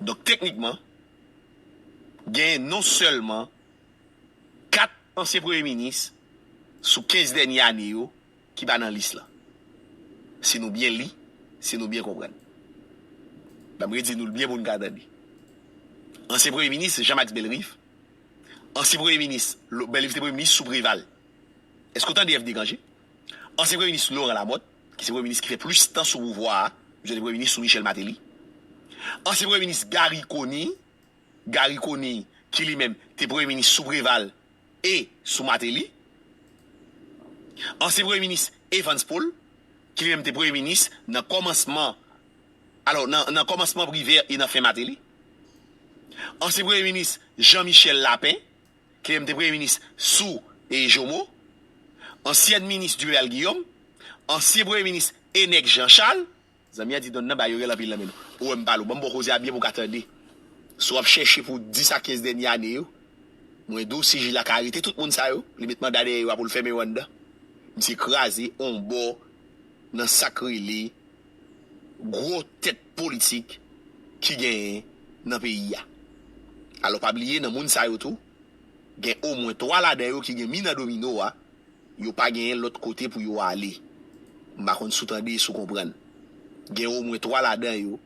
Donk, teknikman, gen non sèlman kat ansyen premye minis sou kenz dènye ane yo ki pa nan lis lan. Si nou byen li, si nou byen konprann. Ban m redi nou l byen pou n ka tande. Ansyen premye minis Jean Max Bellerive, ansyen premye minis, Lo- Bellerive te premye minis sou Preval. Èske w tande F D Granger? Ansyen premye minis Laurent Lamothe, ki se premye minis ki fè plis tan sou pouvwa a, misye te premye minis sou Michel Martelly. Ansyen premye minis Garry Conille, Garry Conille, ki li menm te premye minis sou Preval e sou Martelly. Ansyen premye minis Evans Paul, ki li menm te premye minis nan kòmansman, alò, nan, nan kòmansman Privert e nan fen Martelly. Ansyen premye minis Jean Michel Lapin, ki li menm te premye minis sou e Jomo. Ansyèn minis Duval Guillaume. Ansyen premye minis Enex Jean Charles. Zanmi an di donn nan ba yo rèl anpil nan men nou. Ou wè m pale w, ban m ba w koze a byen pou w ka tande. Si w ap chèche pou w di sa kenz dènye ane yo, mwen di w si jij la ka arete tout moun sa yo, li met manda dèyè yo a pou l fèmen yo anndan. Misye kraze on bò nan sa k rele gwo tèt politik ki genyen nan peyi a. Alò, pa bliye, nan moun sa yo tou, gen omwen twa ladan yo ki gen mi nan domino a, yo pa genyen lòt kote pou yo ale. M pa konn si w tande, si w konprann. Gen omwen twa ladan yo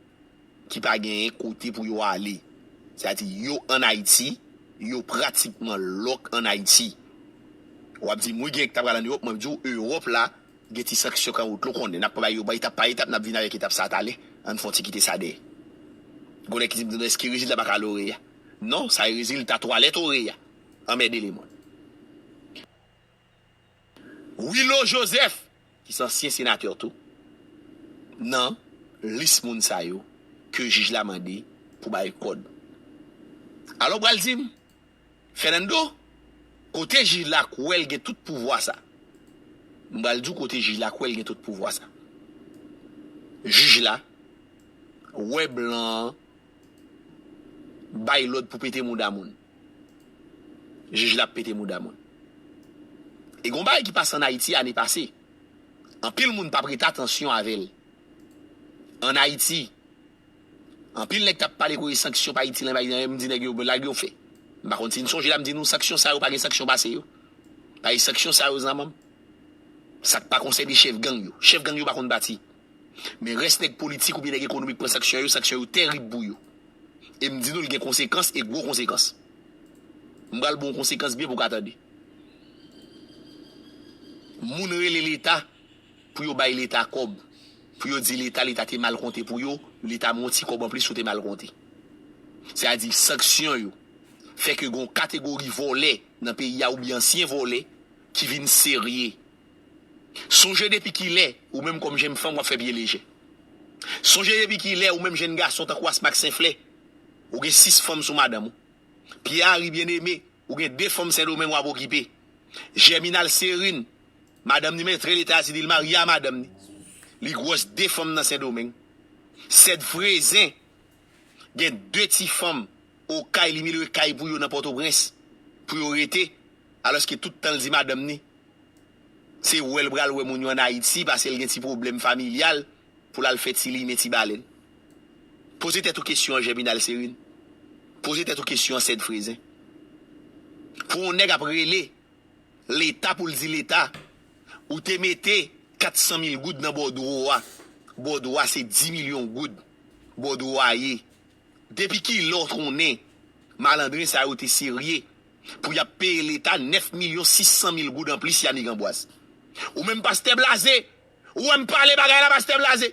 ki pa genyen kote pou yo ale. Sètadi, yo ann Ayiti, yo pratikman lòk ann Ayiti. W ap di m, wi, gen k ta pral ann Ewòp, mwen di w, Ewòp la, gen ti sanksyon k an wout la, w konnen. N ap pran bagay yo etap pa etap, n ap vin avèk etap sa a talè. Ann fè yon ti kite sa dèyè. Gon nèg ki di m, èske rezilta pa ka loreya? Non, sa e rezilta twalèt oreya. Anmède lemonn. Willo Joseph, ki se ansyen senatè tou, nan lis moun sa yo ke jij la mande pou bay kòd. Alò, w pral di m, Fernando, kote jij la kwè l gen tout pouvwa sa? M pral di w kote jij la kwè l gen tout pouvwa sa. Jij la wè blan an bay lòd pou pete mouda moun. Jij la ap pete mouda moun. E gon bagay ki pase ann Ayiti ane pase. Anpil moun p ap rete atansyon avè l. Ann Ayiti, anpil nèg t ap pale kote sanksyon pa itil anyen, pa itil anyen, m di nèg yo, lage yo fè. M pa konn si n sonje la, m di nou sanksyon sa yo, pa gen sanksyon pase yo. Pa gen sanksyon sa yo, zanmanm. Sa k pa konsène chèf gang yo. Chèf gang yo pa konn pati. Men rès nèg politik oubyen nèg ekonomik pran sanksyon yo, sanksyon yo tèrib pou yo. E m di nou, l gen konsekans e gwo konsekans. M pral ba w konsekans byen pou w ka tande. Moun rele Leta pou yo bay Leta kòb. Pou yo di Leta, Leta te mal konte pou yo, Leta ba w yon ti kòb anplis ou te mal konte. Sètadi, sanksyon yo fè ke gen yon kategori vòlè nan peyi a oubyen ansyen vòlè ki vin serye. Sonje depi kilè, ou menm kòm jenn fanm, w ap fè pye lejè. Sonje depi kilè, ou menm jenn gason tankou Asmack Senflè, ou gen sis fanm sou madanm ou. Pierre Harry Bien-Aimé, ou gen de fanm Sendomeng w ap okipe. Germinal Serine, madanm ni mèt Leta di li marye a madanm ni. Li gwòs de fanm nan Sendomeng. Sèd Frezen, gen de ti fanm Okay, li melwe kay pou yo nan Pòtoprens, pou yo rete, alòske tout tan l di madanm ni, se wè l pral wè moun yo ann Ayiti, paske l gen ti pwoblèm familyal, pou l al fè ti limen, ti balèn. Poze tèt ou kesyon an, Germinal Serine. Poze tèt ou kesyon an, Sèd Frezen. Pou yon nèg ap rele Leta pou l di Leta, ou te mete kat san mil goud nan bòdwo a. Bòdwo a se dis milyon goud. Bòdwo a ye. Depi kilè w konnen malandren sa yo te serye pou y ap peye Leta nèf milyon sis san mil goud anplis Yanick Amboise? Ou menm Pastè Blaze, ou wè m pale bagay la, Pastè Blaze.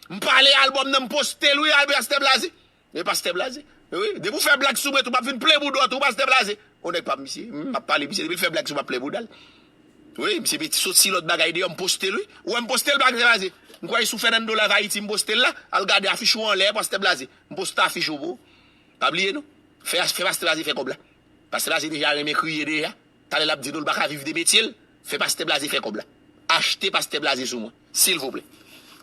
M pale albòm nan, m poste l, wi, al Pastè Blaze. E Pastè Blaze. Wi, depi w fè blag sou mwen tou, m ap vin plen bouda w tou, Pastè Blaze. On nèg pa misye, m ap pale misye, depi l fè blag sou m ap plen bouda l. Wi, misye mete soti lòt bagay deyò, m poste l, wi. Ou wè m poste l, Pastè Blaze. M kwè sou Fernando Live Haiti, m poste l la. Al gade afich ou anlè, Pastè Blaze. M poste afich ou pou ou. Pa bliye non. Fè, fè Pastè Blaze fè kòb la. Pastè Blaze deja renmen kriye deja. Talè l ap di nou l pa ka viv de metye l. Fè Pastè Blaze fè kòb la. Achte Pastè Blaze sou mwen, silvouplè.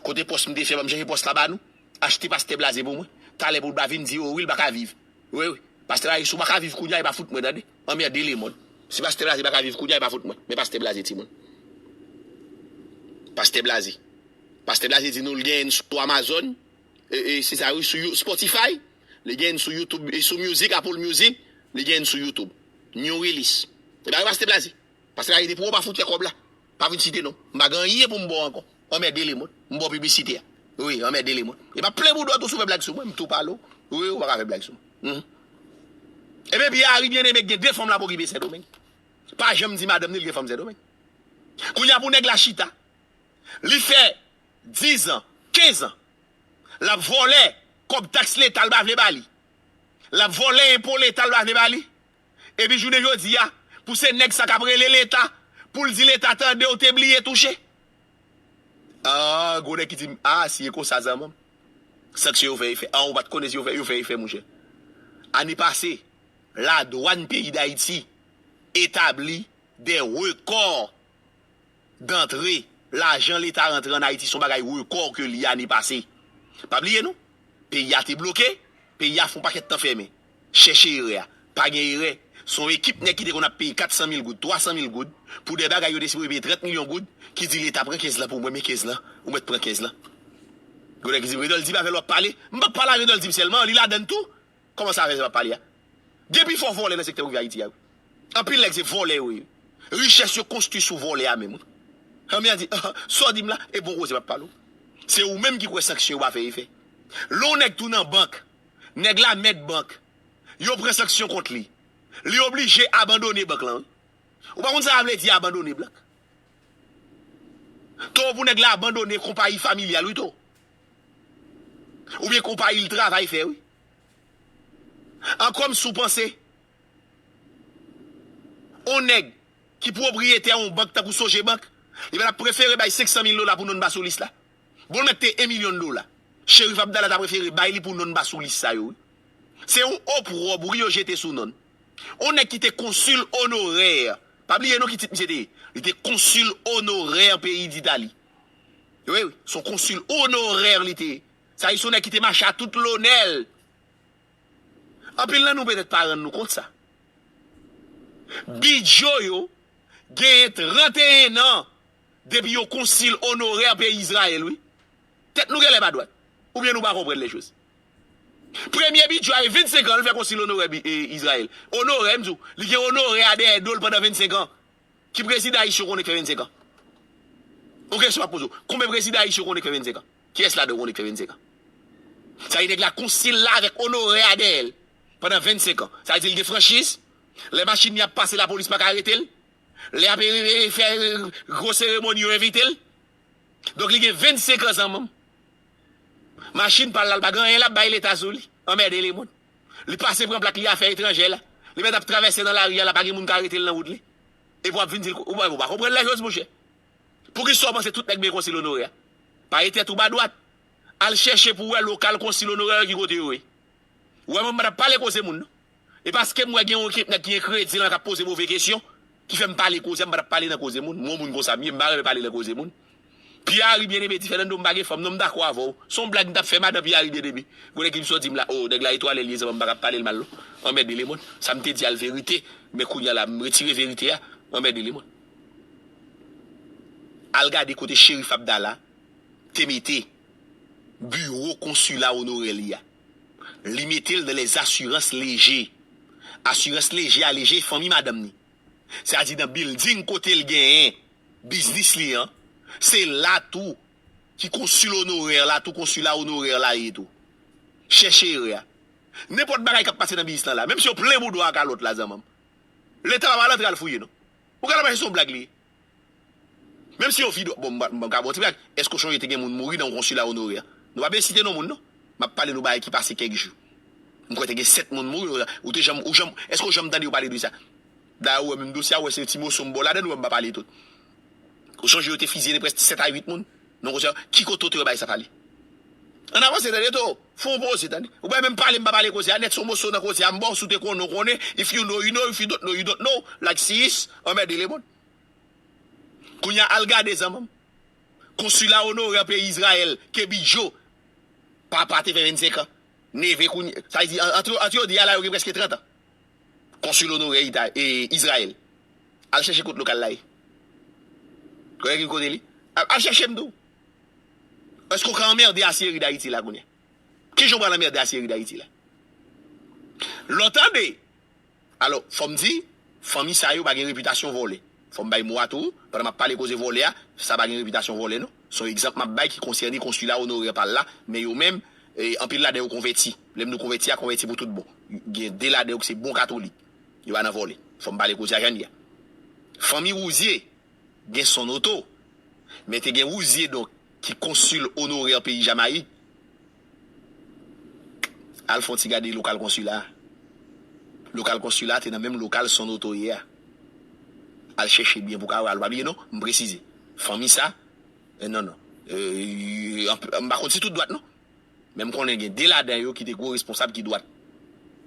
Kote pòs m te fè, ban m chanje pòs la ba nou. Achte Pastè Blaze pou mwen. Talè pou l pa vin di, o wi, l pa ka viv. Wi, wi. Pastè Blaze, si w pa ka viv kounye a, e pa fout mwen, tande. Anmède lemonn. Si Pastè Blaze pa ka viv kounye a, e pa fout mwen. Men Pastè Blaze, timoun. Pastè Blaze. Pastè Blaze di nou l genyen sou Amazon. E, e, se sa, wi, sou You- Spotify. Li genyen sou YouTube, e sou Music, Apple Music. Li genyen sou YouTube. New release. E ba yo Pastè Blaze. Pastè Blaze, depi w pa fout fè kòb la, pa vin site non. M pa gen anyen pou m ba w ankò. Anmède lemonn. M ba w piblisite a. Wi, anmède lemonn. E pa plen bouda w tou si w fè blag sou mwen, m tou pale w. Wi, ou pa ka fè blag sou mwen. Mhm. Ebyen, Pierre Harry Bien-Aimé gen de fanm l ap okipe Sendomeng. Pa janm di madanm ni l gen fanm Sendomeng. Kounye a pou nèg la chita, li fè diz an, kenz an, l ap vòlè kòb taks leta, l pa vle ba li. L ap vòlè enpo leta, l pa vle ba li. Epi jounen jodi a, pou se nèg sa k ap rele leta, pou l di leta tande, ou te bliye touche. Ah, gwo nèg ki di m, ah, si e konsa zanmanm, sanksyon yo fè efè. Ah, ou pa t konnen si yo fè, yo fè efè, monchè. Ane pase, ladwàn peyi Dayiti etabli de rekò dantre, lajan leta rantre ann Ayiti, se yon bagay rekò ke li ane pase. Pa bliye non, peyi a te bloke, peyi a fè yon pakèt tan fèmen. Chèche erè a. Pa gen erè. Se yon ekip nèg ki te konn ap peye kat san mil goud, twa san mil goud, pou de bagay yo te sipoze peye trant milyon goud, ki di leta pran kenz lan pou mwen, men kenz lan, ou mèt pran kenz lan. Gwo nèg ki di, Renoldy pa fè l w ap pale. M p ap pale a Renoldy sèlman, li ladann tou. Kòman sa fè se pa pale a? Gen pi fò vòlè nan sektè prive Ayiti a, wi. Anpil nèg se vòlè yo ye. Richès yo konstwi sou vòlè a menm, wi. Anmè a di, sa w di m la, e bon koze m ap pale w. Se ou menm ki kwè sanksyon yo pa fè efè. Lè yon nèg tou nan bank, nèg la mèt bank, yo pran sanksyon kont li. Li oblije abandone bank lan, wi. Ou pa konn sa sa vle di abandone bank? To pou nèg la abandone konpayi familyal, wi, to. Oubyen konpayi l travay fè, wi. An kòm si w panse, on nèg ki pwopriyetè yon bank tankou Sogebank, li pa t ap prefere bay senk san mil dola pou non l pa sou lis la? Bon, l mèt te en milyon dola. Cherif Abdallah ta prefere bay li pou non l pa sou lis sa yo, wi. Se yon opwòb, wi, yo jete sou non l. On nèg ki te konsil onorè. Pa bliye non ki tit misye te ye. Li te konsil onorè peyi Ditali. Wi, wi, se yon konsil onorè li te ye. Sa vle di se yon nèg ki te mache a tout lonè l. Anpil nan nou petèt pa rann nou kont sa. Bidjo yo genyen trannteyen an depi yo konsil onorè peyi Izrayèl, wi. Tèt nou genlè pa dwat. Oubyen nou pa konprann lèchoz. Premye Bidjo a e vennsenk an l fè konsil onorè bi- e, Izrayèl. Onorè, m di w, li gen onorè a dèyè do l pandan vennsenk an. Ki prezidan ayisyen w konnen k fè vennsenk an? Yon kesyon m ap poze w. Konbyen prezidan ayisyen w konnen k fè vennsenk an? Kiyès ladan w konnen k fè vennsenk an? Sa vle di nèg la konsil la avèk onorè a dèyè l pandan vennsenk an. Sa vle di l gen franchiz. Lè machin li ap pase, lapolis pa ka arete l. Lè y ap e, e, e, fè, e, gwo seremoni, yo envite l. Donk, li gen vennsenk an, zanmi m. Machin pa l la, l pa gen anyen l ap bay leta sou li. Anmède lemonn. Li pase pran plak li afè etranjè la. Li mèt ap travèse nan lari a la, pa gen moun ka arete l nan wout li. Epi w ap vin di l, ou pa, ou pa konprann lèchoz, monchè. Poukisa w panse tout nèg bezwen konsil onorè a? Pare tèt ou ba dwat. Al chèche pou w wè lokal konsil onorè yo ki kote yo ye. Ou wè mwen, m pa t ap pale koze moun, non. E paske m wè gen yon ekip nèg ki enkredi la k ap poze move kesyon, ki fè m pale koze a, m pa t ap pale nan koze moun. M yon moun konsa m ye, m pa renmen pale nan koze moun. Pierre Harry Bien-Aimé di, Fernando, m pa gen fanm, non, m dakò avè w. Se yon blag m t ap fè, madan Pierre Harry Bien-Aimé. Gwo nèg ki sot di m la, o, nèg la etwale l ye, zanmi m, m pa ka pale l mal, non. Anmède lemonn. Sa m te di a l verite, men kounye a la, m retire verite a. Anmède lemonn. Al gade kote Cherif Abdallah te mete biwo konsila onorè li a. Li mete l nan les assurances Léger. Asirans Léger a, Léger fanmi madanm ni. Sa di nan bilding kote l genyen biznis li an, se la tou ki konsil onorè la, tou konsila onorè la ye tou. Chèche erè a. Nenpòt bagay k ap pase nan biznis lan la, menm si yo plen bouda w ak kalòt la, zanmi m, leta pa pral antre al fouye, non. Ou ka la mache se yon blag li ye. Menm si yo vide, bon, m, m, m ka ba w ti blag. Èske w sonje te gen moun mouri nan yon konsila onorè? Nou pa bezwen site non moun, non. M ap pale nou bagay ki pase kèk jou. M kwè te gen sèt moun mouri. Ou te janm, ou janm, èske w janm tande yo pale de sa? Dayè, ou wè menm dosye a, ou wè se ti moso m ba w ladan l, ou wè m pa pale tout. Ou sonje yo te fizye prèske sèt a uit moun nan konsè a? Ki kote w te wè bagay sa pale? Ann avanse, tande, to. Fè yon poze, tande. Ou pa menm pale, m pa pale koze a nèt, se yon moso nan koze a m ba w, si w te konnen, w konnen. If you know, you know. If you don't know, you don't know. Like sis, anmède lemonn. Kounye a, al gade, zanmi m. Konsila onorè peyi Izrayèl, Kebi Joe, papa te fè vennsenk an. Neve kounye, sa vle di, an-, antre, antre yo di a la, yo gen prèske trant an. Konsil onorè Ita-, e, Izrayèl. Al chèche kot lokal la ye. Konnen ki kote li? Al, al chèche m tou. Èske w ka anmède Asyeri Dayiti la kounye a? Kijan w pral anmède Asyeri Dayiti la? Lè w tande, alò, fò m di, fanmi sa yo pa gen repitasyon vòlè. Fò m bay mo a tou, pandan m ap pale koze vòlè a, sa pa gen repitasyon vòlè, non. Se yon egzanp m ap bay ki konsène konsila onorè pa l la, men yo menm, e, anpil ladan yo konvèti. Lè m di w konvèti a, konvèti pou tout bon. Gen de ladan yo ki se bon katolik. Yo pa nan vòlè. Fò m pale koze a jan li ye a. Fanmi Wouzye, gen Son Oto, men te gen Wouzye, donk, ki konsil onorè peyi Jamayik. Al fè yon ti gade lokal konsila a. Lokal konsila a te nan menm lokal Son Oto ye a. Al chèche byen pou w ka wè, al pa bliye non, m presize. Fanmi sa, e, non, non. E, m pa konn si tout dwat non. Men m konnen gen de ladan yo ki te gwo responsab ki dwat.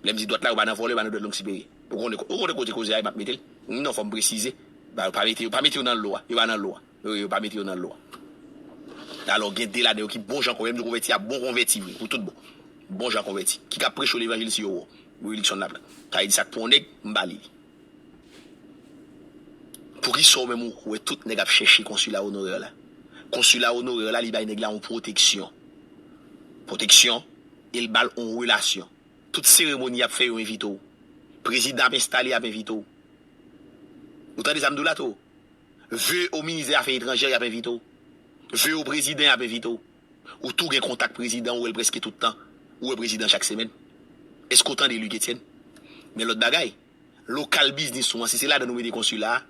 Lè m di dwat la, yo pa nan vòlè, yo pa nan dwat Long Siperyè. Ou konnen, ou konnen kote koze a ye, m ap mete l. Non, fò m presize. Ba, yo pa mete, yo pa mete yo nan lo a. Yo pa nan lo a. Yo, yo pa mete yo nan lo a. Alò, gen de ladan yo ki bon jan konvèti, m di konvèti a bon konvèti vre, pou tout bon. Bon jan konvèti. Ki ka preche levanjil si yo wè w. Wi, Luckson Laplan. Sa vle di sa k pou yon nèg, m ba li li. Poukisa w menm ou wè tout nèg ap chèche konsila onorè la? Konsila onorè la, li bay nèg la yon pwoteksyon. Pwoteksyon, e l ba l yon relasyon. Tout seremoni y ap fè, yo envite w. Prezidan ap enstale, y ap envite w. Ou tande sa m di w la tou? Ve o ministè afè etranjè, y ap envite w. Ve o prezidan, y ap envite w. Ou tou gen kontak prezidan, ou wè l prèske tout tan. Ou wè prezidan chak semèn. Èske w tande Luc Etienne? Men lòt bagay, lokal biznis ou an, si se ladan nou mete konsila a,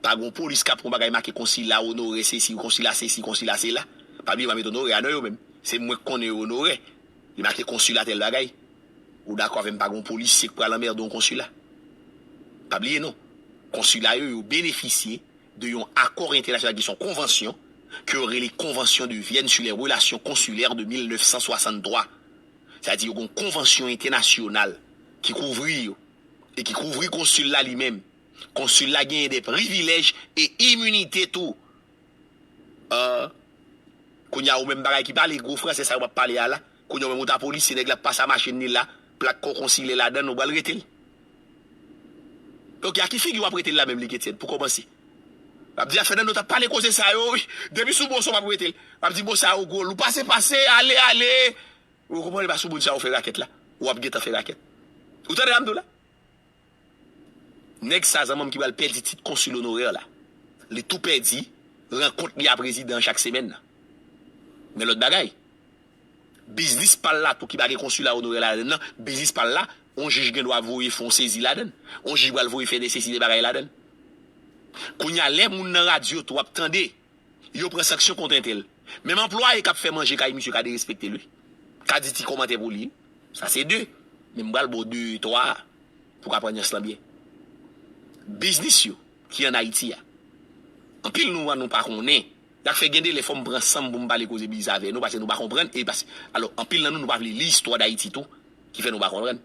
pa gen yon polis k ap pran bagay make konsila onorè sesi, konsila sesi, konsila sela. Pa bliye, pa mete onorè a non yo menm. Se mwen k konnen yo onorè. Li make konsila tèl bagay. Ou dakò avè m, pa gen yon polisye k pral anmède yon konsila. Pa bliye non. Konsila yo, yo benefisye de yon akò entènasyonal ki se yon konvansyon ke yo rele Convention de Vienne sur les relations consulaires de mil nèf san swasanntwa. Sa vle di yo gen yon konvansyon entènasyonal ki kouvri yo e ki kouvri konsil la li menm. Konsil la genyen de privilèj e iminite tou. Ah, kounye a ou menm bagay ki pale gwo fransè sa yo p ap pale a la. Kounye a ou menm ou ta polisye, nèg la ap pase a machin li la, plak kò konsilè ladan l, ou pral rete l. Ok, a ki figi w ap rete l la menm, Luc Etienne, pou kòmanse? W ap di a Fènando t ap pale koze sa yo, wi. Depi sou bon son w ap rete l. W ap di bon sa yo gwo, lou pase, pase, ale, ale. Ou konprann, e pa sou moun sa yo fè rakèt la. W ap gentan fè rakèt. Ou tande sa m di w la? Nèg sa, zanmi m, ki pral pèdi tit konsil onorè la. Li tou pèdi rankont li a prezidan an chak semèn nan. Men lòt bagay, biznis pa l la tou ki pa gen konsila onorè ladan l nan, biznis pa l la, yon jij gen dwa voye fè yon sezi ladan l. Yon jij pral voye fè nesesite bagay ladan l. Kounye a, lè moun nan radyo tou ap tande, yo pran sanksyon kont entèl. Menm anplwaye k ap fè manje kay misye ka derespekte l, wi. Ka di ti kòmantè pou li. Sa se de. Men m pral ba w de, twa pou w ka pran nyans lan byen. Biznis yo ki ann Ayiti a. Anpil nou an nou pa konnen. Sa k fè gen de lè fò m pran san m pou m pale koze biznis avè nou, paske nou pa konprann. E paske, alò, anpil nan nou, nou pa vle li istwa Dayiti tou, ki fè nou pa konprann.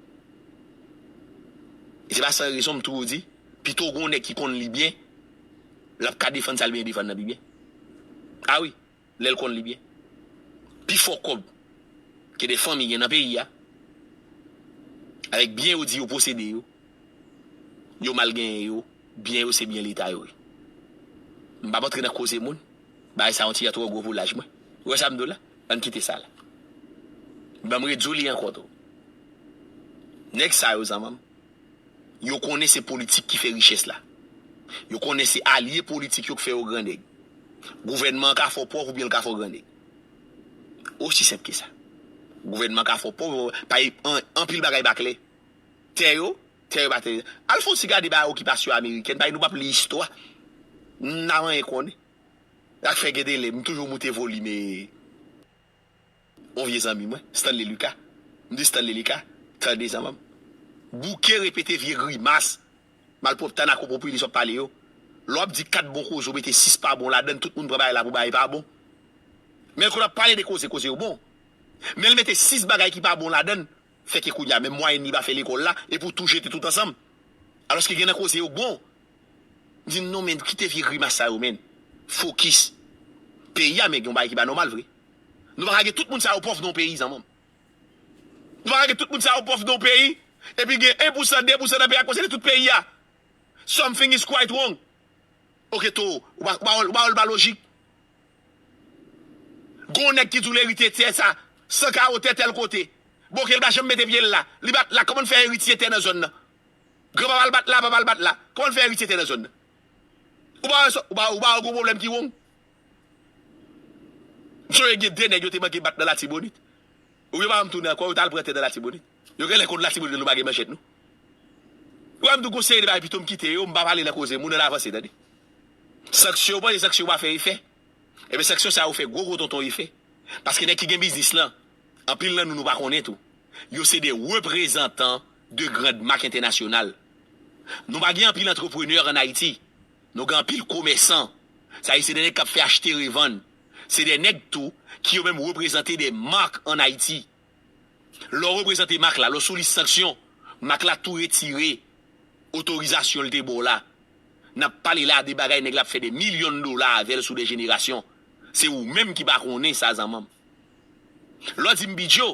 E se pa san rezon m toujou di, pito gen yon nèg ki konn li byen, l ap ka defann sa l byen defann nan pi byen. A wi, lè l konn li byen. Pifò kòb ke de fanmi gen nan peyi a, avèk byen yo di yo posede yo, yo mal genyen yo, byen yo se byen Leta yo ye. M p ap antre nan koze moun, bagay sa yon ti jan twò gwo pou laj mwen. Ou wè sa m di w la? Ann kite sa la. Ban m redou li ankò tou. Nèg sa yo, zanmi m, yo konnen se politik ki fè richès la. Yo konnen se alye politik yo k fè yo grannèg. Gouvènman an ka fè w pòv oubyen l ka fè w grannèg. Osi senp ke sa. Gouvènman an ka fè w pòv, pa, an, anpil bagay pa klè. Tè yo, tè yo pa tè. Al fè yon ti gade bagay okipasyon amerikèn, paske nou p ap li istwa. Nou pa anyen konnen. Sa k fè gen de lè, m toujou moute volim e yon vye zanmi mwen, Stanley Lucas. M di Stanley Lucas, tande zanmi m. Bouke repete vye grimas, malpwòpte anakopwopilis w ap pale yo. Lè w ap di kat bon koze, ou mete sis pa bon ladan l, tout moun pran bagay la pou bagay pa bon. Men lè w ap pale de koze, koze yo bon. Men l mete sis bagay ki pa bon ladan l, fè ke kounye a, menm mwayèn li pa fè lekòl la, epi w tou jete tout ansanm. Alòske gen nan koze yo k bon. M di, non, men, kite vye grimas sa yo, men. Fokis. Peyi a, men, gen yon bagay ki pa nòmal vre. Nou pa ka gen tout moun sa yo pòv nan yon peyi, zanmi m. Nou pa ka gen tout moun sa yo pòv nan yon peyi, epi gen en pousan, de pousan nan peyi a, konsidere tout peyi a. Something is quite wrong. Ok, to, ou pa, ou pa, ou pa, ou pa lojik. Gon nèg ki di w l erite tè sa, san kawo tè tèl kote. Bon, ke l pa janm mete pye l la. Li bat la, kòman l fè eritye tè nan zòn nan? Granpapa l bat la, papa l bat la. Kòman l fè eritye tè nan zòn nan? Ou pa wè sa, ou pa, ou pa wè gon pwoblèm ki wrong? M sonje gen de nèg yo te manke bat nan Latibonit. Ou yo pa janm tounen ankò, yo t al pran tè nan Latibonit. Yo genlè konn Latibonit, nou pa gen manchèt, nou. Ou wè m di w gon seri de bagay pito m kite yo, m pa pale nan koze moun, ann avanse, tande. Sanksyon, ou panse sanksyon pa fè efè? Ebyen, sanksyon sa yo fè gwo gwo tonton efè. Paske nèg ki gen biznis lan, anpil nan nou, nou pa konnen tou. Yo se de reprezantan de grand mak entènasyonal. Nou pa gen anpil antreprenè ann Ayiti. Nou gen anpil komèsan. Sa vle di se de nèg k ap fè achte revann. Se de nèg tou ki yo menm reprezante de mak ann Ayiti. Lè w reprezante mak la, lè w sou lis sanksyon, mak la tou retire otorizasyon l te ba w la. N ap pale la de bagay nèg la ap fè de milyon dola avè l sou de jenerasyon. Se ou menm ki pa konnen sa, zanmi m. Lè w di m Bidjo,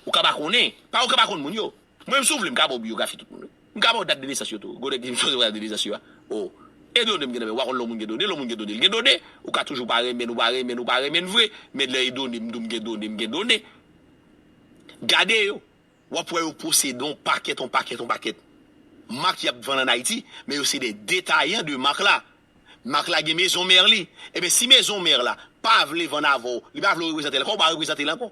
ou ka pa konnen. Pa ou ka pa konn moun yo. Mwen, si w vle, m ka ba w biyografi tout moun yo. M ka ba w dat de nesans yo tou. Gon nèg ki di m, "Sa se dat de nesans yo a." O. E done m gen nan men, ou pa konn lè yon moun gen done, lè yon moun gen done, l gen done. Ou ka toujou pa renmen, ou pa renmen, ou pa renmen vre. Men lè e done, m di w m gen done, m gen done. Gade yo. W ap wè yo posede yon pakèt, yon pakèt, yon pakèt mak y ap vann ann Ayiti, men yo se de detayan de mak la. Mak la gen mezon mè li. Ebyen, si mezon mè la pa vle vann avè w, li pa vle w reprezante l ankò, ou pa reprezante l ankò.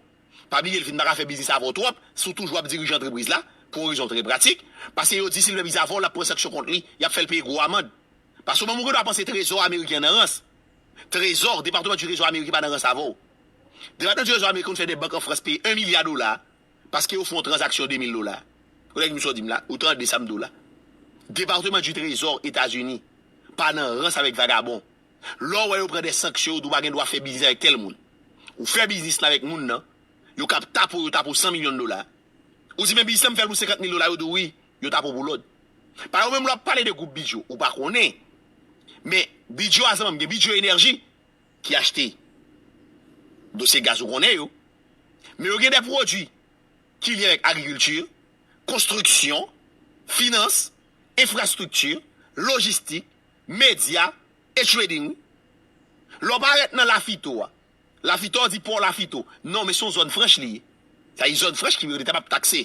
Pa bliye, l fin pa ka fè biznis avè w twòp, si w toujou ap dirije antrepriz la, pou yon rezon trè pratik, paske yo di si l fè biznis avè w, l ap pran sanksyon kont li, y ap fè l peye gwo amann. Paske w menm ou gendwa panse trezò ameriken nan rans. Trezò, depatman di trezò ameriken pa nan rans avè w. Depatman di trezò ameriken konn fè de bank an Frans peye en milya dola, paske yo fè yon tranzaksyon de mil dola. Ou tande sa w di m la, ou tande sa m di w la. Depatman di trezò Etazini pa nan rans avèk vagabon. Lè w wè yo pran de sanksyon, yo di w pa gen dwa fè biznis avèk tèl moun. Ou fè biznis la avèk moun nan, yo kab tape w, yo tape w san milyon dola. Ou di men biznis la m fè l pou senkant mil dola, yo di w wi, yo tape w pou lòd. Pa yo menm lè w ap pale de gwoup Bidjo, ou pa konnen. Men Bidjo a zanmi m, gen Bidjo Enèji ki achte dosye gaz ou konnen yo. Men yo gen de pwodui ki lye avèk agrikilti, konstriksyon, finans, enfrastrikti, lojistik, medya e trading wi. Lè w parèt nan Lafito a, Lafito di pò Lafito. Non, men se yon zòn franch li ye. Sa di zòn franch ki mérite ta p ap takse.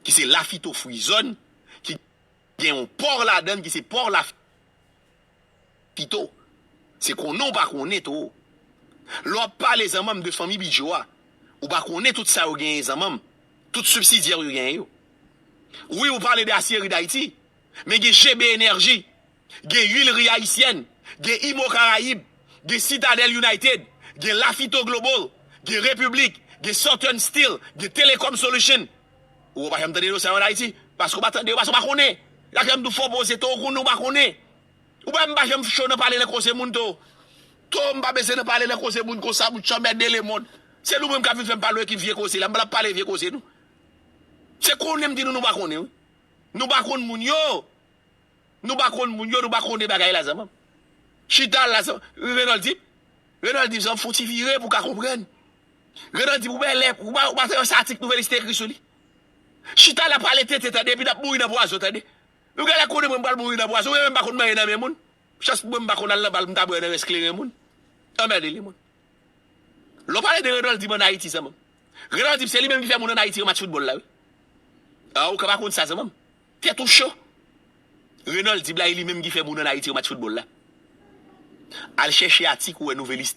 Ki se Lafito Free Zone, ki gen yon pò ladan l, ki se pò Lafito. Se konnen w pa konnen tou. Lè w ap pale zanmanm de fanmi Bidjo a, ou pa konnen tout sa yo genyen zanmanm. Tout sibsidyè yo genyen yo. Wi, ou pale de Aciérie d'Haïti, men gen G B Energy, gen Huileries Haïtiennes, gen Imo Caraïbes, gen Citadel United, gen Lafito Global, gen Republic, gen Southern Steel, gen Telecom Solution. Ou pa janm tande yo sa yo ann Ayiti, paske ou pa tande yo, paske ou pa konnen. Sa fè m di w fò poze to w konnen ou pa konnen. Ou pa m pa janm cho nan pale nan koze moun to. To m pa bezwen nan pale nan koze moun konsa, bout chanmède lemonn. Se nou menm k ap vin fè m pale ki vye koze la, m pa pale vye koze nou. Se konnen m di nou nou pa konnen wi. Nou pa konn moun yo. Nou pa konn moun yo, nou pa konnen bagay la zanmanm. Chita la zanmanm, Renold di, Renold di zanmanm fon ti vire pou ka konprann. Renold di pou bèlè, ou pa, ou pa tande sa atik Nouvèl Lis te ekri sou li. Chita la pale tenten tande, epi n ap mouri nan pwazon tande. Nou genlè konnen mwen m pral mouri nan pwazon, mwen menm m pa konn manyen nan men moun. Chans pou mwen m pa konn al nan bal m ta bwè nan rès kleren moun. Anmède lemonn. Lè w pale de Renold Dib ann Ayiti zanmanm. Renold Dib se li menm ki fè moun ann Ayiti yo match foutbòl la wi. A ou ka pa konn sa zanmanm. Tèt ou cho. Renold Dib la e li menm ki fè moun ann Ayiti yo match foutbòl la. Al chèche atik ou wè Nouvèl Lis